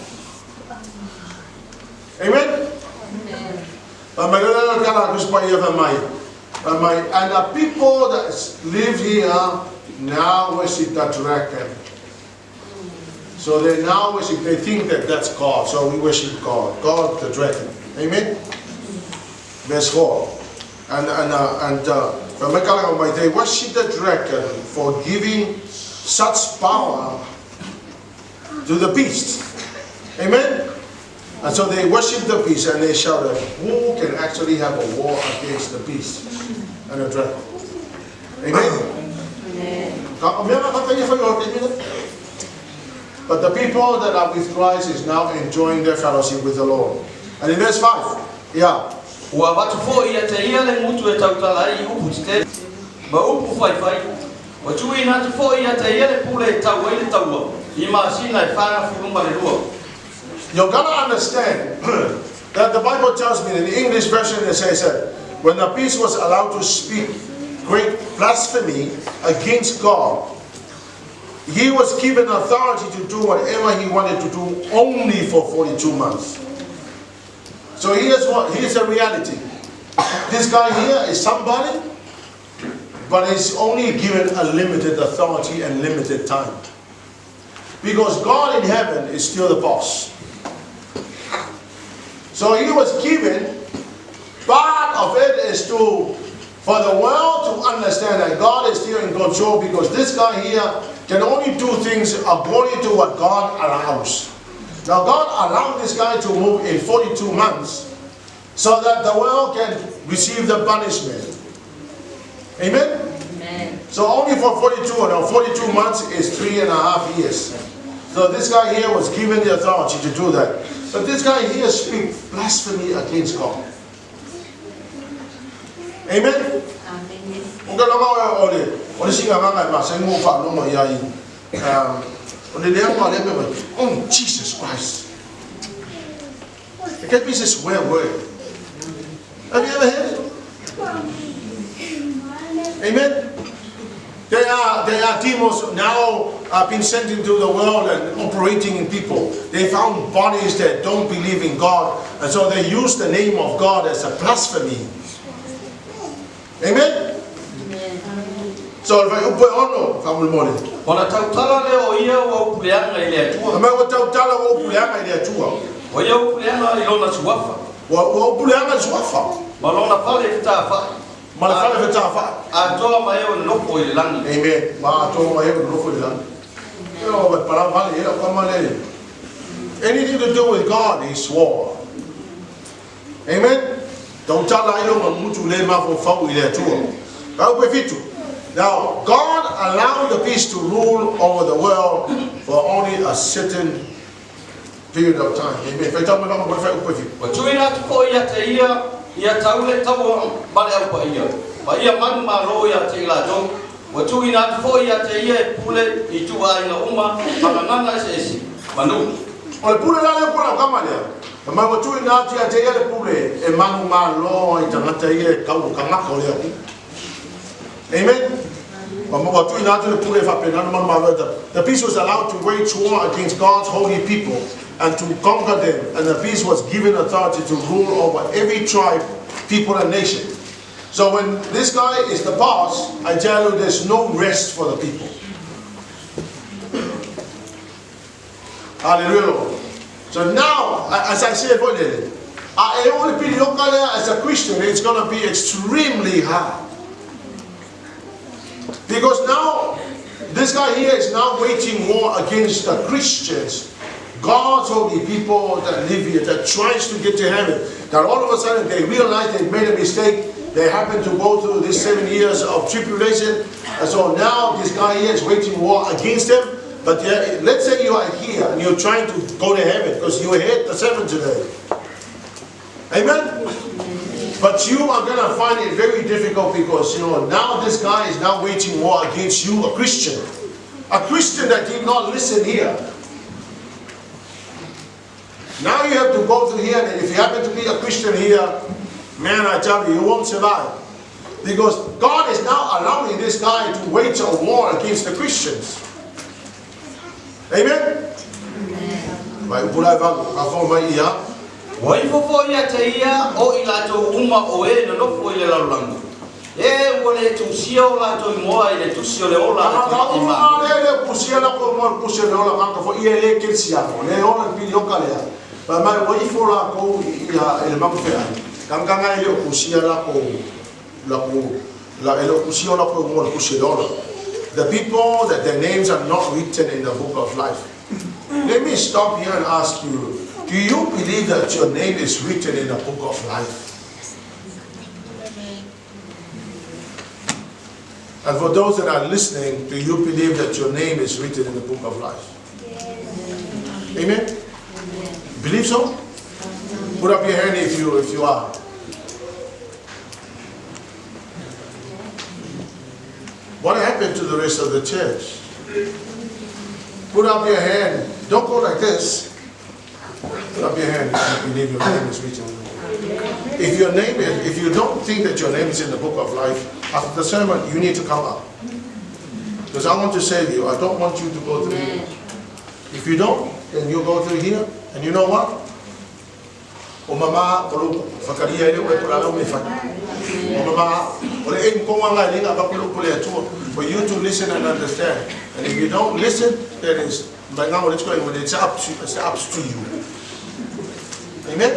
Amen? Fai mai loa le tala a Tusi Paia fai mai, fai mai, and the people that live here now worship the dragon. So they now worship, they think that that's God. So we worship God, God the dragon. Amen? Verse 4. And they worship the dragon for giving such power to the beast. Amen? And so they worship the beast and they shouted, who can actually have a war against the beast and the dragon? Amen? But the people that are with Christ is now enjoying their fellowship with the Lord. And in verse 5, yeah. Ua avatu fo'i ia te ia le gutu e tautala ai i upu tetele ma upu faifai. Ua tuuina atu fo'i ia te ia le pule e tau ai le taua i masina e 42. You're gonna understand that the Bible tells me in the English version it says that when the beast was allowed to speak great blasphemy against God, he was given authority to do whatever he wanted to do only for 42 months. So here's the reality. This guy here is somebody, but he's only given a limited authority and limited time. Because God in heaven is still the boss. So he was given, part of it is to, for the world to understand that God is still in control, because this guy here can only do things according to what God allows. Now God allowed this guy to move in 42 months so that the world can receive the punishment. Amen? Amen. So only for 42, no, 42 months is 3.5 years. So this guy here was given the authority to do that. But this guy here speaks blasphemy against God. Amen? Amen. O ka lama o le o le singa nganga ma sa ngo fa no ia i. O le lea ma le me, oh Jesus Christ. It can be a swear word. Have you ever heard it? Amen? There are demons now been sent into the world and operating in people. They found bodies that don't believe in God, and so they use the name of God as a blasphemy. Amen? Amen. So, fuaiupu e 6, faamolemole. Ona tautala lea o ia ua upu leaga i le Atua. Mai ua tautala ua upu leaga i le Atua. Ua ia upu leaga i lona suafa. Ua upu leaga i le suafa. Ma lona fale fetafa'i. Ma le fale fetafa'i. Atoa ma e o nofo i le lagi. Amen. Ma atoa ma e o nofo i le lagi. Anything to do with God, he swore. Amen. Now, God allowed the beast to rule over the world for only a certain period of time. Amen. Ua tuuina atu foi ia te ia, ia tau le taua ma le aupaia, ma ia manumalo ia te i latou. Ua tuuina atu foi ia te ia e pule i ituaiga uma ma gagana eseese ma nuu. O le pule la lea po o le aukama lea, fai mai ua tuuina atu ia te ia le pule e manumalo ai tagata ia e kau tagata o le Atua. Amen. Ua tuuina atu le pule e faapena ona manumalo ai tagata. The beast was allowed to wage war against God's holy people and to conquer them, and the beast was given authority to rule over every tribe, people and nation. So when this guy is the boss, I tell you there's no rest for the people. Hallelujah, Lord. So now, as I said earlier, a e o le pilioka lea as a Christian, it's going to be extremely hard. Because now, this guy here is now waging war against the Christians, God's holy people that live here, that tries to get to heaven. That all of a sudden they realize they made a mistake. They happen to go through this 7 years of tribulation. And so now this guy here is waging war against them. But yeah, let's say you are here and you're trying to go to heaven because you hit the seven today. Amen? But you are going to find it very difficult because, now this guy is now waging war against you, a Christian. A Christian that did not listen here. Now you have to go through here, and if you happen to be a Christian here, man, I tell you, you won't survive. Because God is now allowing this guy to wage a war against the Christians. Amen? Mai upula e valu, ka fo mai ia. Ua ifo foi ia te ia o i latou uma o e nonofo i le lalolagi, e ua le tusia o latou igoa i le Tusi o le Ola a le Tagata Tamaitai uma Malo. lea e le pusia la ko mo pusia le ola kanga fo ia le kelsiano le ola le pili oka lea. Pa mai ua ifo la ko ia e le maku fea. Kanga e le pusia la ko la ko la e le pusia la ko mo le pusia le ola. The people that their names are not written in the book of life. Let me stop here and ask you, do you believe that your name is written in the book of life? And for those that are listening, do you believe that your name is written in the book of life? Amen? Believe so? Put up your hand if you are. What happened to the rest of the church? Put up your hand. Don't go like this. Put up your hand if you believe your name is written. If your name is, if you don't think that your name is in the book of life, after the sermon, you need to come up. Because I want to save you. I don't want you to go through here. If you don't, then you go through here. And you know what? O mama, o lo whakaria e leo e kura lau me whai. O mama, o le e mkonga ngai linga pa kulu kule atua. For you to listen and understand. And if you don't listen, then it's, by now it's going, it's up to you. Amen?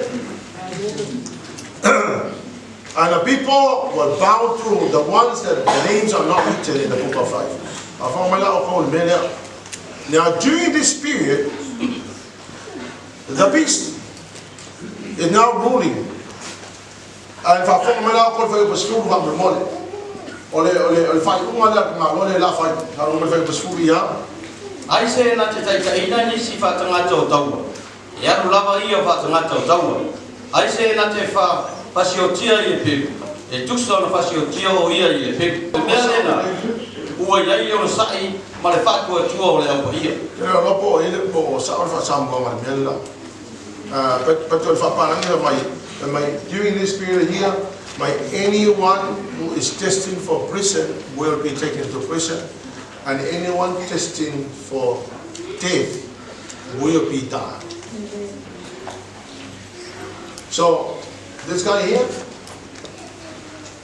And the people will bow to the ones that the names are not written in the book of life. Now, during this period, the beast is now ruling. And fa mai la ko fa pasfuru fa mole. Ole ole ole fa unga la ma lole la fa ka lo fa pasfuru ya. Ai se na te taitaiina nisi faatagata o taua, e alu lava ia o faatagata o taua. Ai se na te fa fasiotia i le peu, e tusa ona fasiotia o ia i le peu. O le mea lena, ua i ai ona sa'i ma le faatuatua o le aupaia. Ke le lopo o ile po sa o fa sa mo ma mela. But fa pa mai mai during this period here, my anyone who is destined for prison will be taken to prison, and anyone destined for death will be died. So this guy here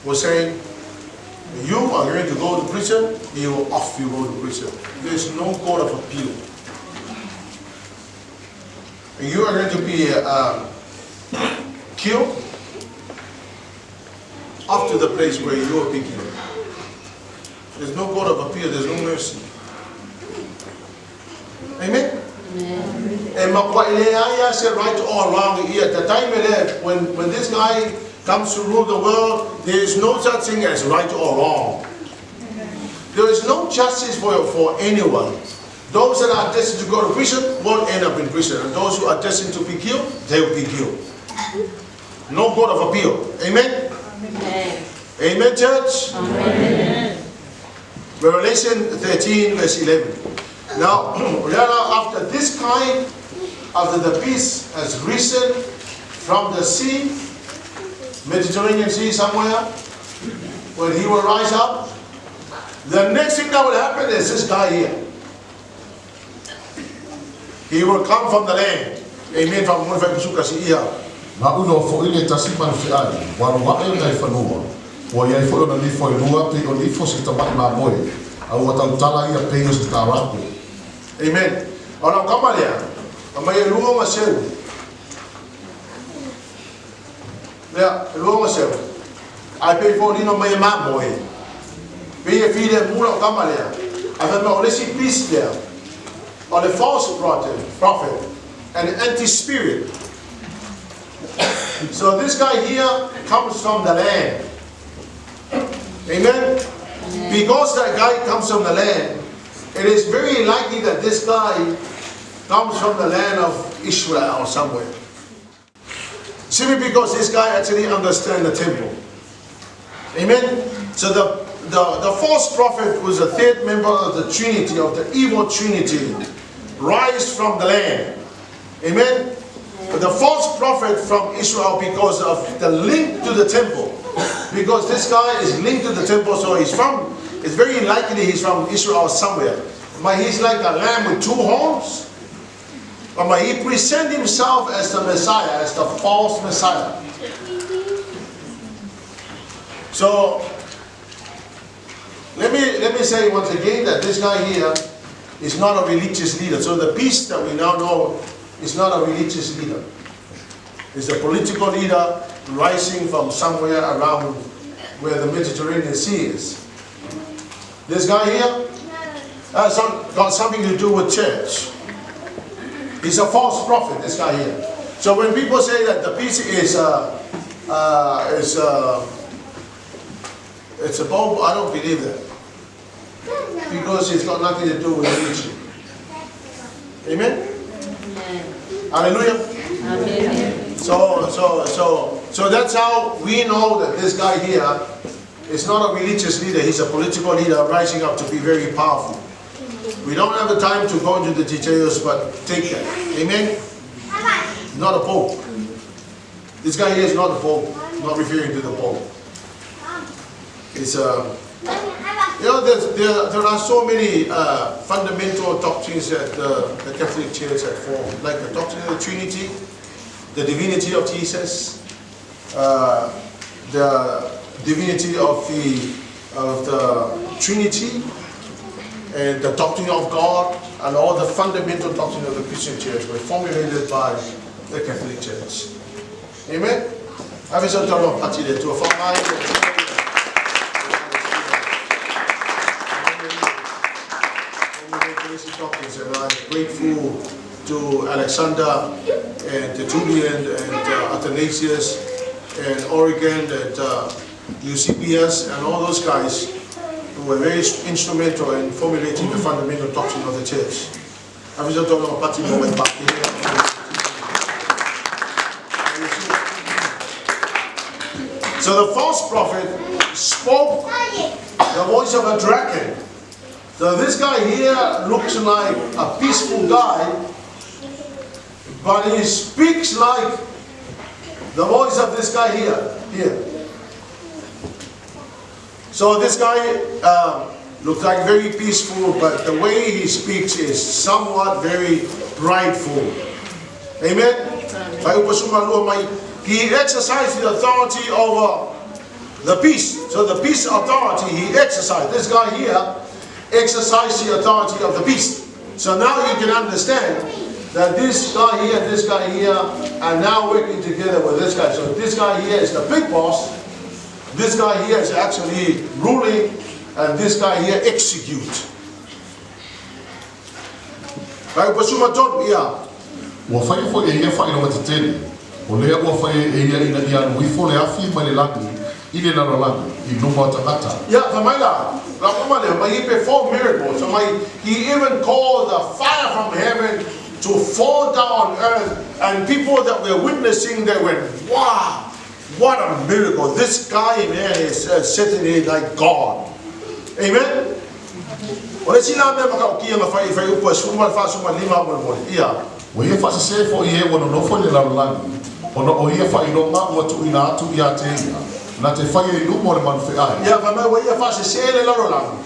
was saying, you are going to go to prison, you off you go to prison. There is no court of appeal. And you are going to be killed up to the place where you will be killed. There's no court of appeal, there's no mercy. Amen? E matua'i leai lava se right or wrong i ia taimi lea. When this guy comes to rule the world, there is no such thing as right or wrong. There is no justice for anyone. Those that are destined to go to prison won't end up in prison. And those who are destined to be killed, they will be killed. No court of appeal. Amen? Amen. Amen, church? Amen. Revelation 13, verse 11. Now, after this kind, after the beast has risen from the sea, Mediterranean Sea somewhere, when he will rise up, the next thing that will happen is this guy here. He will come from the land. Amen. From Ia. Na aʻu iloa foʻi le tasi manu feʻai, ua alu aʻe nai fanua, ua i ai foʻi ona nifo e lua pei o nifo o se tamaʻi mamoe, a ua tautala ia pei o se tālako. Amen. O lau kama lea, aumai e lua ma seu. Lea, e lua ma seu. Ae pei foliga mai e mamoe. Pei e filemu lau kama lea. Ae fai mai o le isi beast lea, o le false prophet and anti-spirit. So this guy here comes from the land. Amen? Because that guy comes from the land, it is very likely that this guy comes from the land of Israel or somewhere. Simply because this guy actually understands the temple. Amen? So the false prophet was the third member of the Trinity, of the evil Trinity, rise from the land. Amen? But the false prophet from Israel, because of the link to the temple, because this guy is linked to the temple, so he's from, it's very likely he's from Israel somewhere. But he's like a lamb with two horns. But he presents himself as the Messiah, as the false Messiah. So, let me say once again that this guy here is not a religious leader. So the beast that we now know is not a religious leader. He's a political leader rising from somewhere around where the Mediterranean Sea is. This guy here has got something to do with church. He's a false prophet, this guy here. So when people say that the beast is it's a pope, I don't believe that. Because it's got nothing to do with religion. Amen? Amen. Hallelujah. Amen. So that's how we know that this guy here is not a religious leader, he's a political leader rising up to be very powerful. We don't have the time to go into the details, but take that. Amen? Not a pope. This guy here is not the pope, not referring to the pope. It's you know, there are so many fundamental doctrines that the Catholic Church had formed, like the doctrine of the Trinity, the divinity of Jesus, the divinity of the Trinity, and the doctrine of God, and all the fundamental doctrine of the Christian Church were formulated by the Catholic Church. Amen? And I'm grateful to Alexander and Tertullian and Athanasius and Origen and Eusebius and all those guys who were very instrumental in formulating the fundamental doctrine of the church. So the false prophet spoke the voice of a dragon. So this guy here looks like a peaceful guy, but he speaks like the voice of this guy here. So this guy looks like very peaceful, but the way he speaks is somewhat very prideful. Amen? He exercised the authority over the beast. So the beast authority he exercised. This guy here exercised the authority of the beast. So now you can understand that this guy here, this guy here are now working together with this guy. So this guy here is the big boss. This guy here is actually ruling, and this guy here execute. Fuaiupu 13, ia. Ua faia foi e ia faailoga tetele, o lea ua faia e ia ina ia alu ifo le afi mai le lagi i le lalolagi i luma o tagata. Ia, fai mai la, la uma lea, mai he performed miracles, fai mai, he even called the fire from heaven to fall down on earth, and people that were witnessing, they went, wow, what a miracle. This guy, man, is certainly like God. Amen? O le isi la mea matautia na fai i Fuaiupu e 14, 15 molemole. Ia. Ua ia faasesē foi i e ua nonofo i le lalolagi, ona o ia faailoga ua tuuina atu ia te ia, na te faia i luma o le manu feai. Ia, fai mai ua ia faasesē le lalolagi,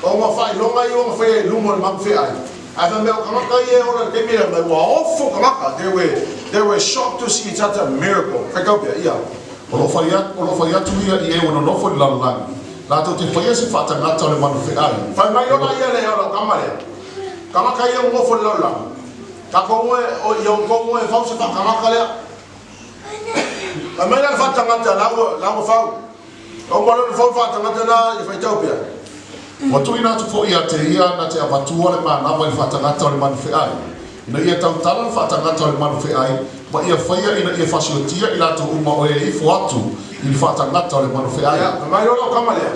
ona o faailoga ia ua na faia i luma o le manu feai. Ae fai mai o tagata ia e ola i le taimi lea, fai mai ua ofo tagata, they were, they were shocked to see such a miracle. Faitau pea, ia. O lo o fai o lo o fai atu ia i e ua nonofo i le lalolagi, latou te faia se faatagata o le manu feai. Fai mai ona ia lea o lau tama lea. Tagata ia ua nofo i le lalolagi. Tatou e, o, ia outou e fau se faatagata lea. Fai mai la le faatagata la ua, la ua fau. Uma loa ona fau le faatagata lena, ia faitau pea. Ua tuuina atu foi ia te ia na te avatua le manava i le faatagata o le manu feai, ina ia tautala le faatagata o le manu feai, ma ia faia ina ia fasiotia i latou uma o e ifo atu i le faatagata o le manu feai. Ia, fai mai loa lau tama lea,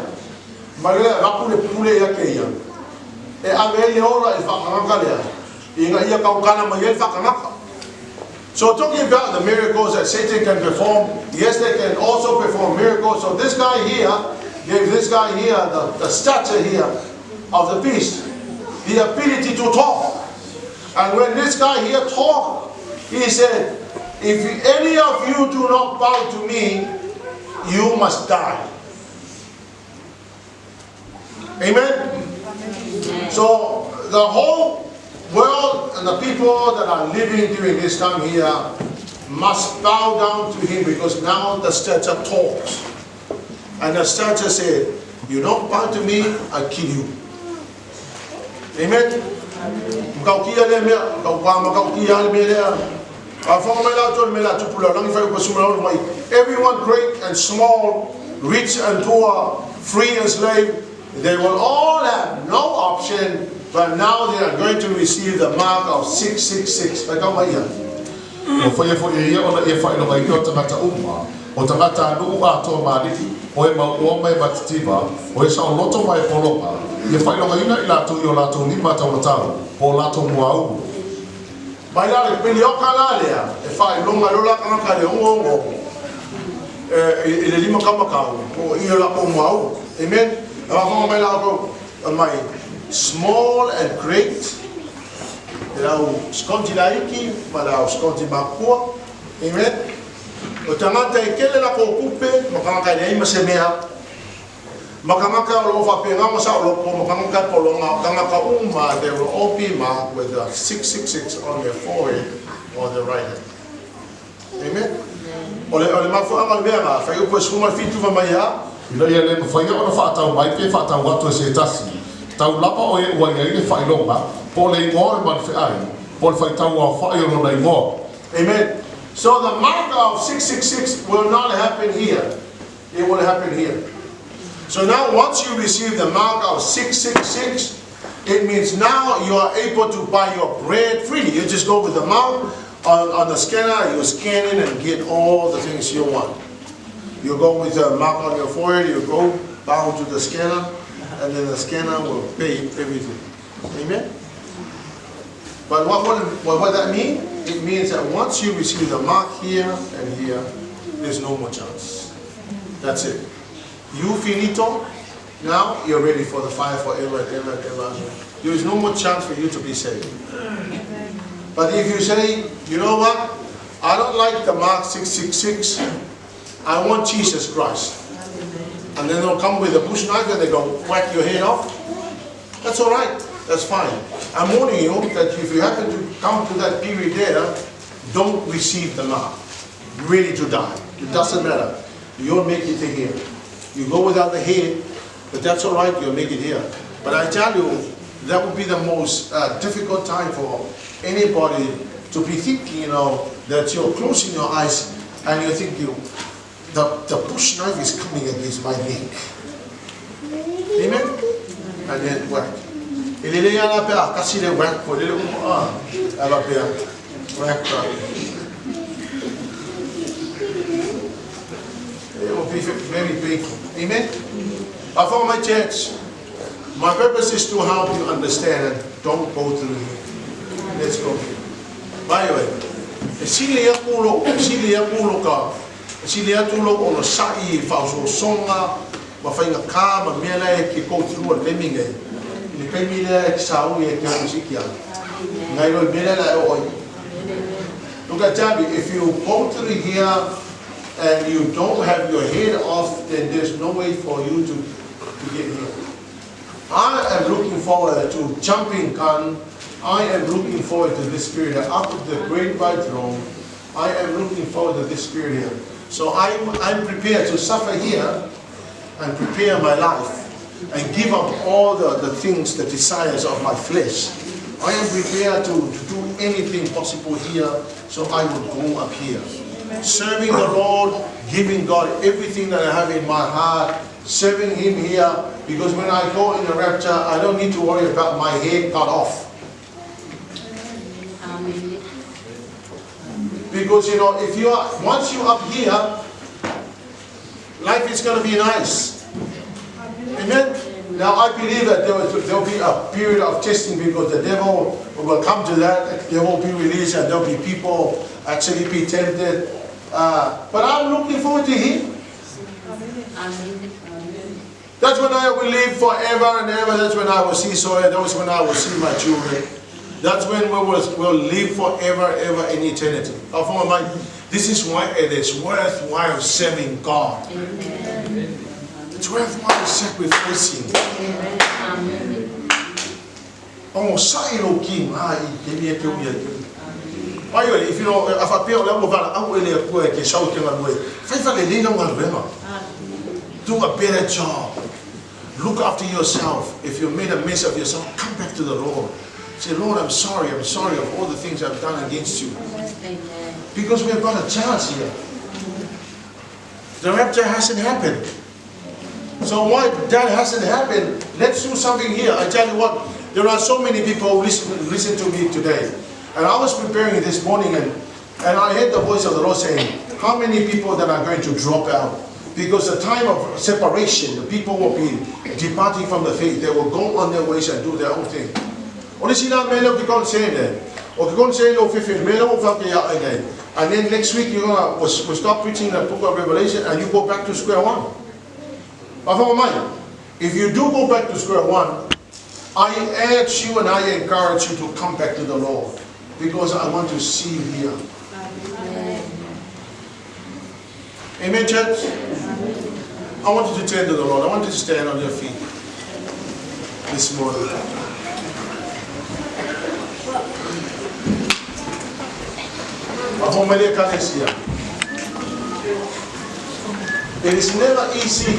fai mai loa lea, avatu le pule ia te ia, e ave ai le ola i le faatagata lea, ina ia tautala mai ai le faatagata. So talking about the miracles that Satan can perform, yes, they can also perform miracles. So this guy here gave this guy here the stature here of the beast, the ability to talk. And when this guy here talked, he said, if any of you do not bow to me, you must die. Amen? So the whole world and the people that are living during this time here must bow down to him because now the stature talks. And the stature said, you don't bow to me, I kill you. Amen? Matautia lea mea, taupa matautia le mea lea. A whanga mai la le mea la tupu la rangi whai upa suma la mai. Everyone great and small, rich and poor, free and slave, they will all have no option, but now they are going to receive the mark of 666. Whai mai ia. Ua faia foi e ia ona ia faailogaina o tagata uma, o tagatanuu atoa ma alii, o e mauoa ma e matitiva, o e saoloto ma e pologa, ia faailogaina i latou i o latou lima taumatau, po o latou muaulu. Mai la le pelioka la lea, e faailoga loa la tagata i le ogogo i le lima taumatau, po o i o latou muaulu. Amen? E faafofoga mai la outou, mai small and great, e lau sikonti laiti ma lau sikonti makua. Amen? O tagata e tele latou tupe ma tagata e leai ma se mea, ma tagata o lo o faapena ma saoloto, ma tagata e pologa, o tagata uma, they will all be marked with a 666 on their forehead or their right hand. Amen? O le, o le mafuaaga o le mea lena, fuaiupu e 17 fai mai a. Ina ia le mafaia ona faatau mai pe faatau atu e se tasi, tau lava o e ua i ai le faailoga, po o le igoa o le manu feai, po o le faitau aofai o lona igoa. Amen. So the mark of 666 will not happen here. It will happen here. So now once you receive the mark of 666, it means now you are able to buy your bread freely. You just go with the mark on the scanner, you scan in and get all the things you want. You go with the mark on your forehead, you go down to the scanner, and then the scanner will pay everything. Amen? But what that mean? It means that once you receive the mark here and here, there's no more chance. That's it. You finito, now you're ready for the fire forever and ever and ever. There is no more chance for you to be saved. But if you say, you know what? I don't like the mark 666. I want Jesus Christ. And then they'll come with a bush knife and they go whack your head off. That's all right. That's fine. I'm warning you that if you happen to come to that period there, don't receive the mark. Ready to die. It doesn't matter. You'll make it to here. You go without the head, but that's all right. You'll make it here. But I tell you, that would be the most difficult time for anybody to be thinking, you know, that you're closing your eyes and you're thinking, the bush knife is coming against my neck. Amen? And then whack. E lelei lava la pe a tasi le whack foi lele uma a faapea whack It will be very painful. Amen? I for my church, my purpose is to help you understand and don't go through here. Let's go here. By the way, e sili aku lo, e sili aku lo ka, e sili atu lo onosa'i i faaosoosoga ma faigata ma mea la e te go through o le taimi nei, i le taimi lea e te sauni e te alu i se isi ala, nai lo i mea lea o le a e oo ai. Look at Tabby, if you go through here and you don't have your head off, then there's no way for you to get here. I am looking forward to jumping gun. I am looking forward to this period up at the great white throne. I am looking forward to this period here. So I'm prepared to suffer here and prepare my life and give up all the things, the desires of my flesh. I am prepared to do anything possible here so I will go up here. Serving the Lord, giving God everything that I have in my heart, serving Him here, because when I go in the rapture, I don't need to worry about my head cut off. Amen. Because if you are once you're up here, life is going to be nice. Amen. Now I believe that there will be a period of testing because the devil will come to that. There will be released and there will be people actually be tempted. But I'm looking forward to him. Amen. That's when I will live forever and ever. That's when I will see Soya. That's when I will see my children. That's when we will live forever, ever in eternity. This is why it is worthwhile serving God. Amen. It's worthwhile sacrificing. Amen. Ogosa'i lou kiga i taimi e te ui ai. Ai oe, if you know, a faapea o le a ua valaau e le Atua e te sau e te galue, fai faalelei lau galuega. Do a better job. Look after yourself. If you made a mess of yourself, come back to the Lord. Say, Lord, I'm sorry. I'm sorry of all the things I've done against you. Amen. Because we've got a chance here. The rapture hasn't happened. So why that hasn't happened, let's do something here. I tell you what, there are so many people who listen to me today. And I was preparing this morning and I heard the voice of the Lord saying, how many people that are going to drop out? Because the time of separation, the people will be departing from the faith. They will go on their ways and do their own thing. O le sina mea lea ou te concern e. O te concern o fefe mea lea ua faapea ai nei. And then next week you're gonna we'll start preaching the book of Revelation and you go back to square one. Faafofoga mai. If you do go back to square one, I urge you and I encourage you to come back to the Lord because I want to see you here. Amen, church? I want you to turn to the Lord. I want you to stand on your feet this morning. Faafofoga mai le ekalesia. It is never easy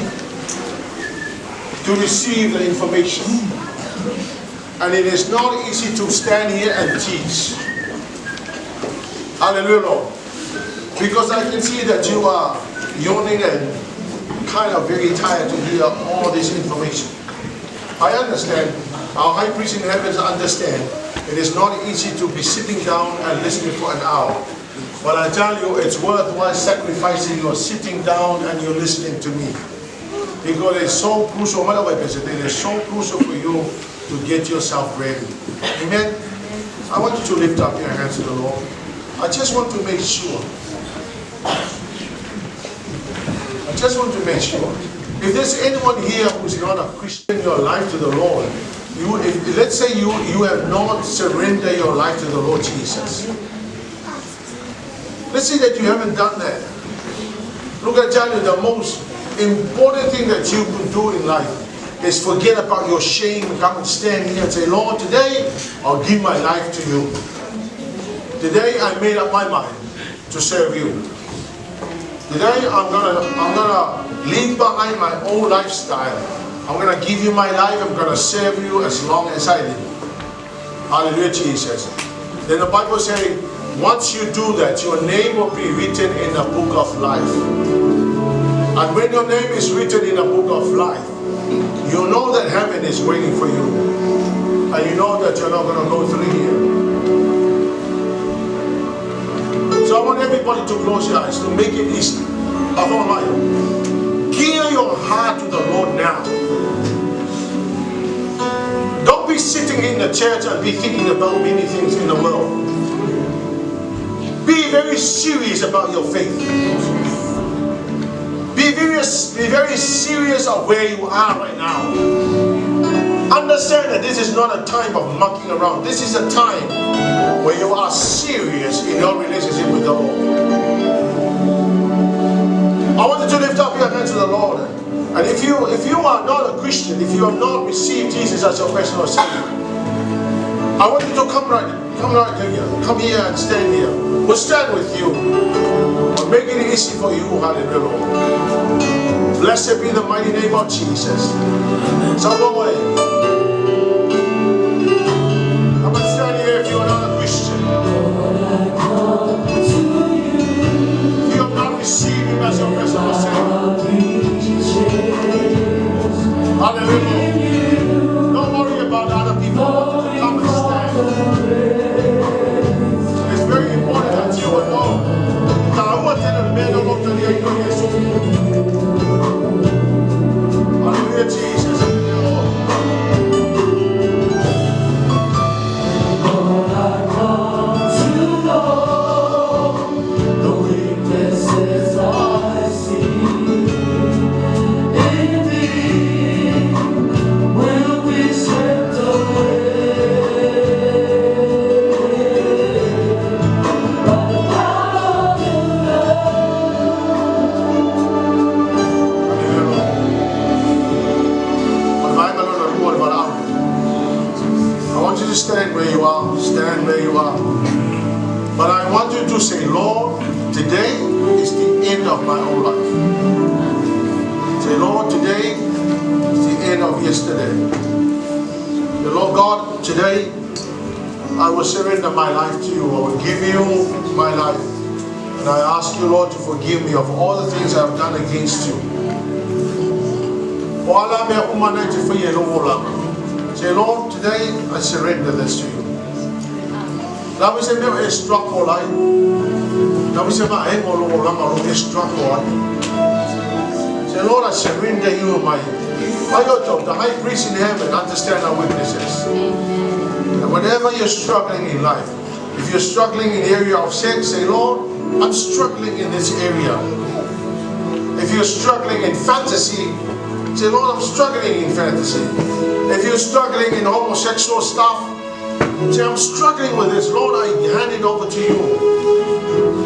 to receive the information. And it is not easy to stand here and teach. Hallelujah, Lord. Because I can see that you are yawning and kind of very tired to hear all this information. I understand. Our high priest in heavens understand. It is not easy to be sitting down and listening for an hour. But I tell you, it's worthwhile sacrificing your sitting down and you're listening to me. Because it's so crucial, it is so crucial for you to get yourself ready. Amen? I want you to lift up your hands to the Lord. I just want to make sure. I just want to make sure. If there's anyone here who's not a Christian, your life to the Lord, if, let's say you have not surrendered your life to the Lord Jesus. Let's say that you haven't done that. Look, I tell you, the most important thing that you could do in life is forget about your shame and come and stand here and say, Lord, today I'll give my life to you. Today I made up my mind to serve you. Today I'm gonna leave behind my old lifestyle. I'm gonna give you my life. I'm gonna serve you as long as I live. Hallelujah, Jesus. Then the Bible says, once you do that, your name will be written in the book of life. And when your name is written in the book of life, you know that heaven is waiting for you. And you know that you're not going to go through here. So I want everybody to close your eyes to make it easy. Give your heart to the Lord now. Don't be sitting in the church and be thinking about many things in the world. Be very serious about your faith. Be very serious of where you are right now. Understand that this is not a time of mucking around. This is a time where you are serious in your relationship with the Lord. I want you to lift up your hands to the Lord. And if you are not a Christian, if you have not received Jesus as your personal Savior, I want you to come right here. Come here and stand here. We'll stand with you. We'll make it easy for you. Hallelujah, Lord. Blessed be the mighty name of Jesus. So go away. Come and stand here if you are not a Christian. If you have not received Him as your personal Savior. Hallelujah. Don't worry about other people. I want you to come and stand. It's very important that you will know. Hallelujah, Jesus. Lord, I come to know the weaknesses I see in thee will be swept away by the power of your love. I want you to stand where you are. Stand where you are. But I want you to say, Lord, today is the end of my own life. Say, Lord, today is the end of yesterday. The Lord God, today I will surrender my life to you. I will give you my life. And I ask you, Lord, to forgive me of all the things I have done against you. Say, Lord, today I surrender this to you. Say, Lord, I surrender you my job. The high priest in heaven understand our weaknesses. And whenever you're struggling in life, if you're struggling in the area of sex, say, Lord, I'm struggling in this area. If you're struggling in fantasy, say, Lord, I'm struggling in fantasy. If you're struggling in homosexual stuff, say, I'm struggling with this. Lord, I hand it over to you.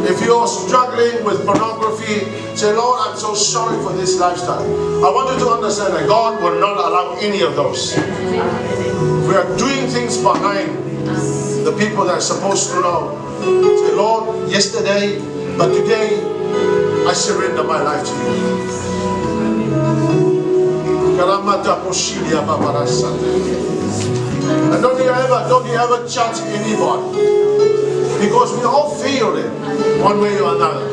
If you're struggling with pornography, say, Lord, I'm so sorry for this lifestyle. I want you to understand that God will not allow any of those. We are doing things behind the people that are supposed to know. Say, Lord, yesterday, but today, I surrender my life to you. And don't you ever judge anybody. Because we all fail it one way or another.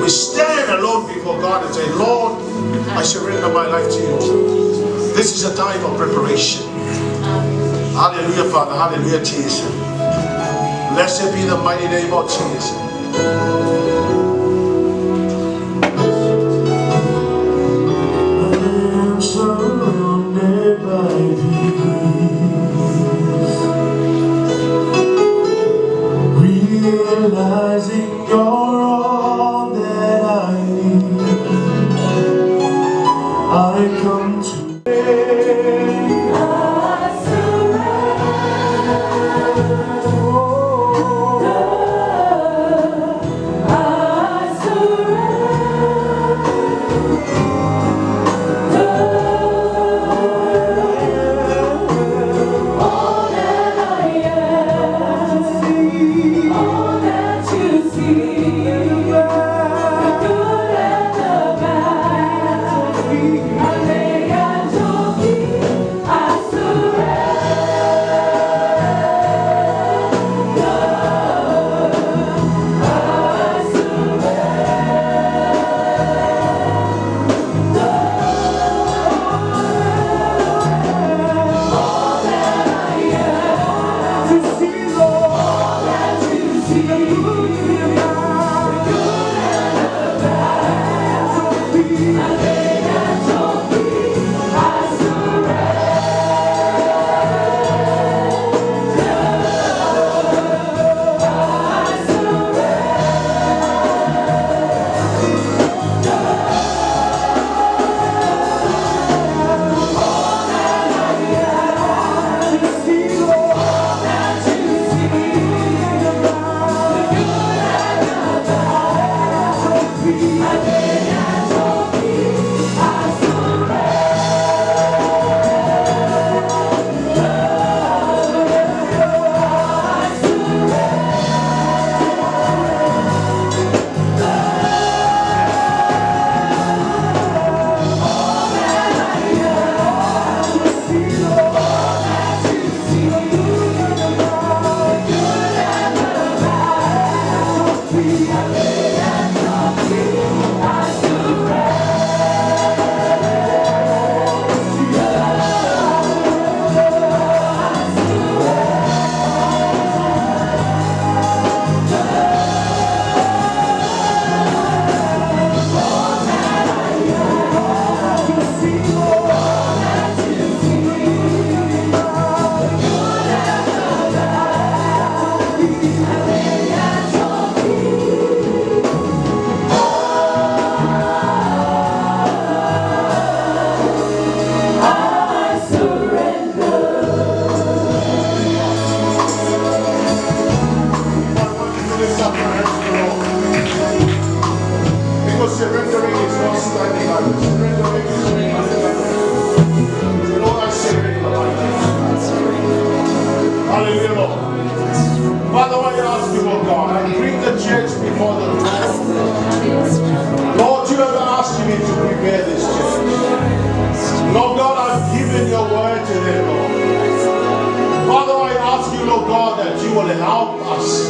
We stand alone before God and say, Lord, I surrender my life to you. This is a time of preparation. Hallelujah, Father. Hallelujah, Jesus. Blessed be the mighty name of Jesus. I'm surrounded by peace, realizing you're all that I need. I come to All that I am, all that you see. I want you to lift up your hands to the Lord. Because surrendering is not standing up. Surrendering is lifting up your hands. Say, Lord, I surrender my life. Hallelujah, Lord. Father, I ask you, Lord God, I bring the church before the throne. Lord, you have asked me to prepare this church. Lord God, I've given your word to them, Lord. Father, I ask you, Lord God, that you will help us,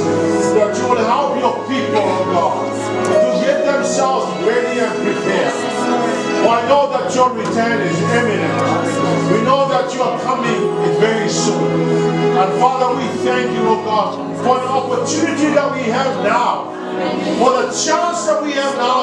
that you will help your people, Lord God, to get themselves ready and prepared. For I know that your return is imminent. We know that you are coming very soon. And Father, we thank you, Lord God, for the opportunity that we have now, for the chance that we have now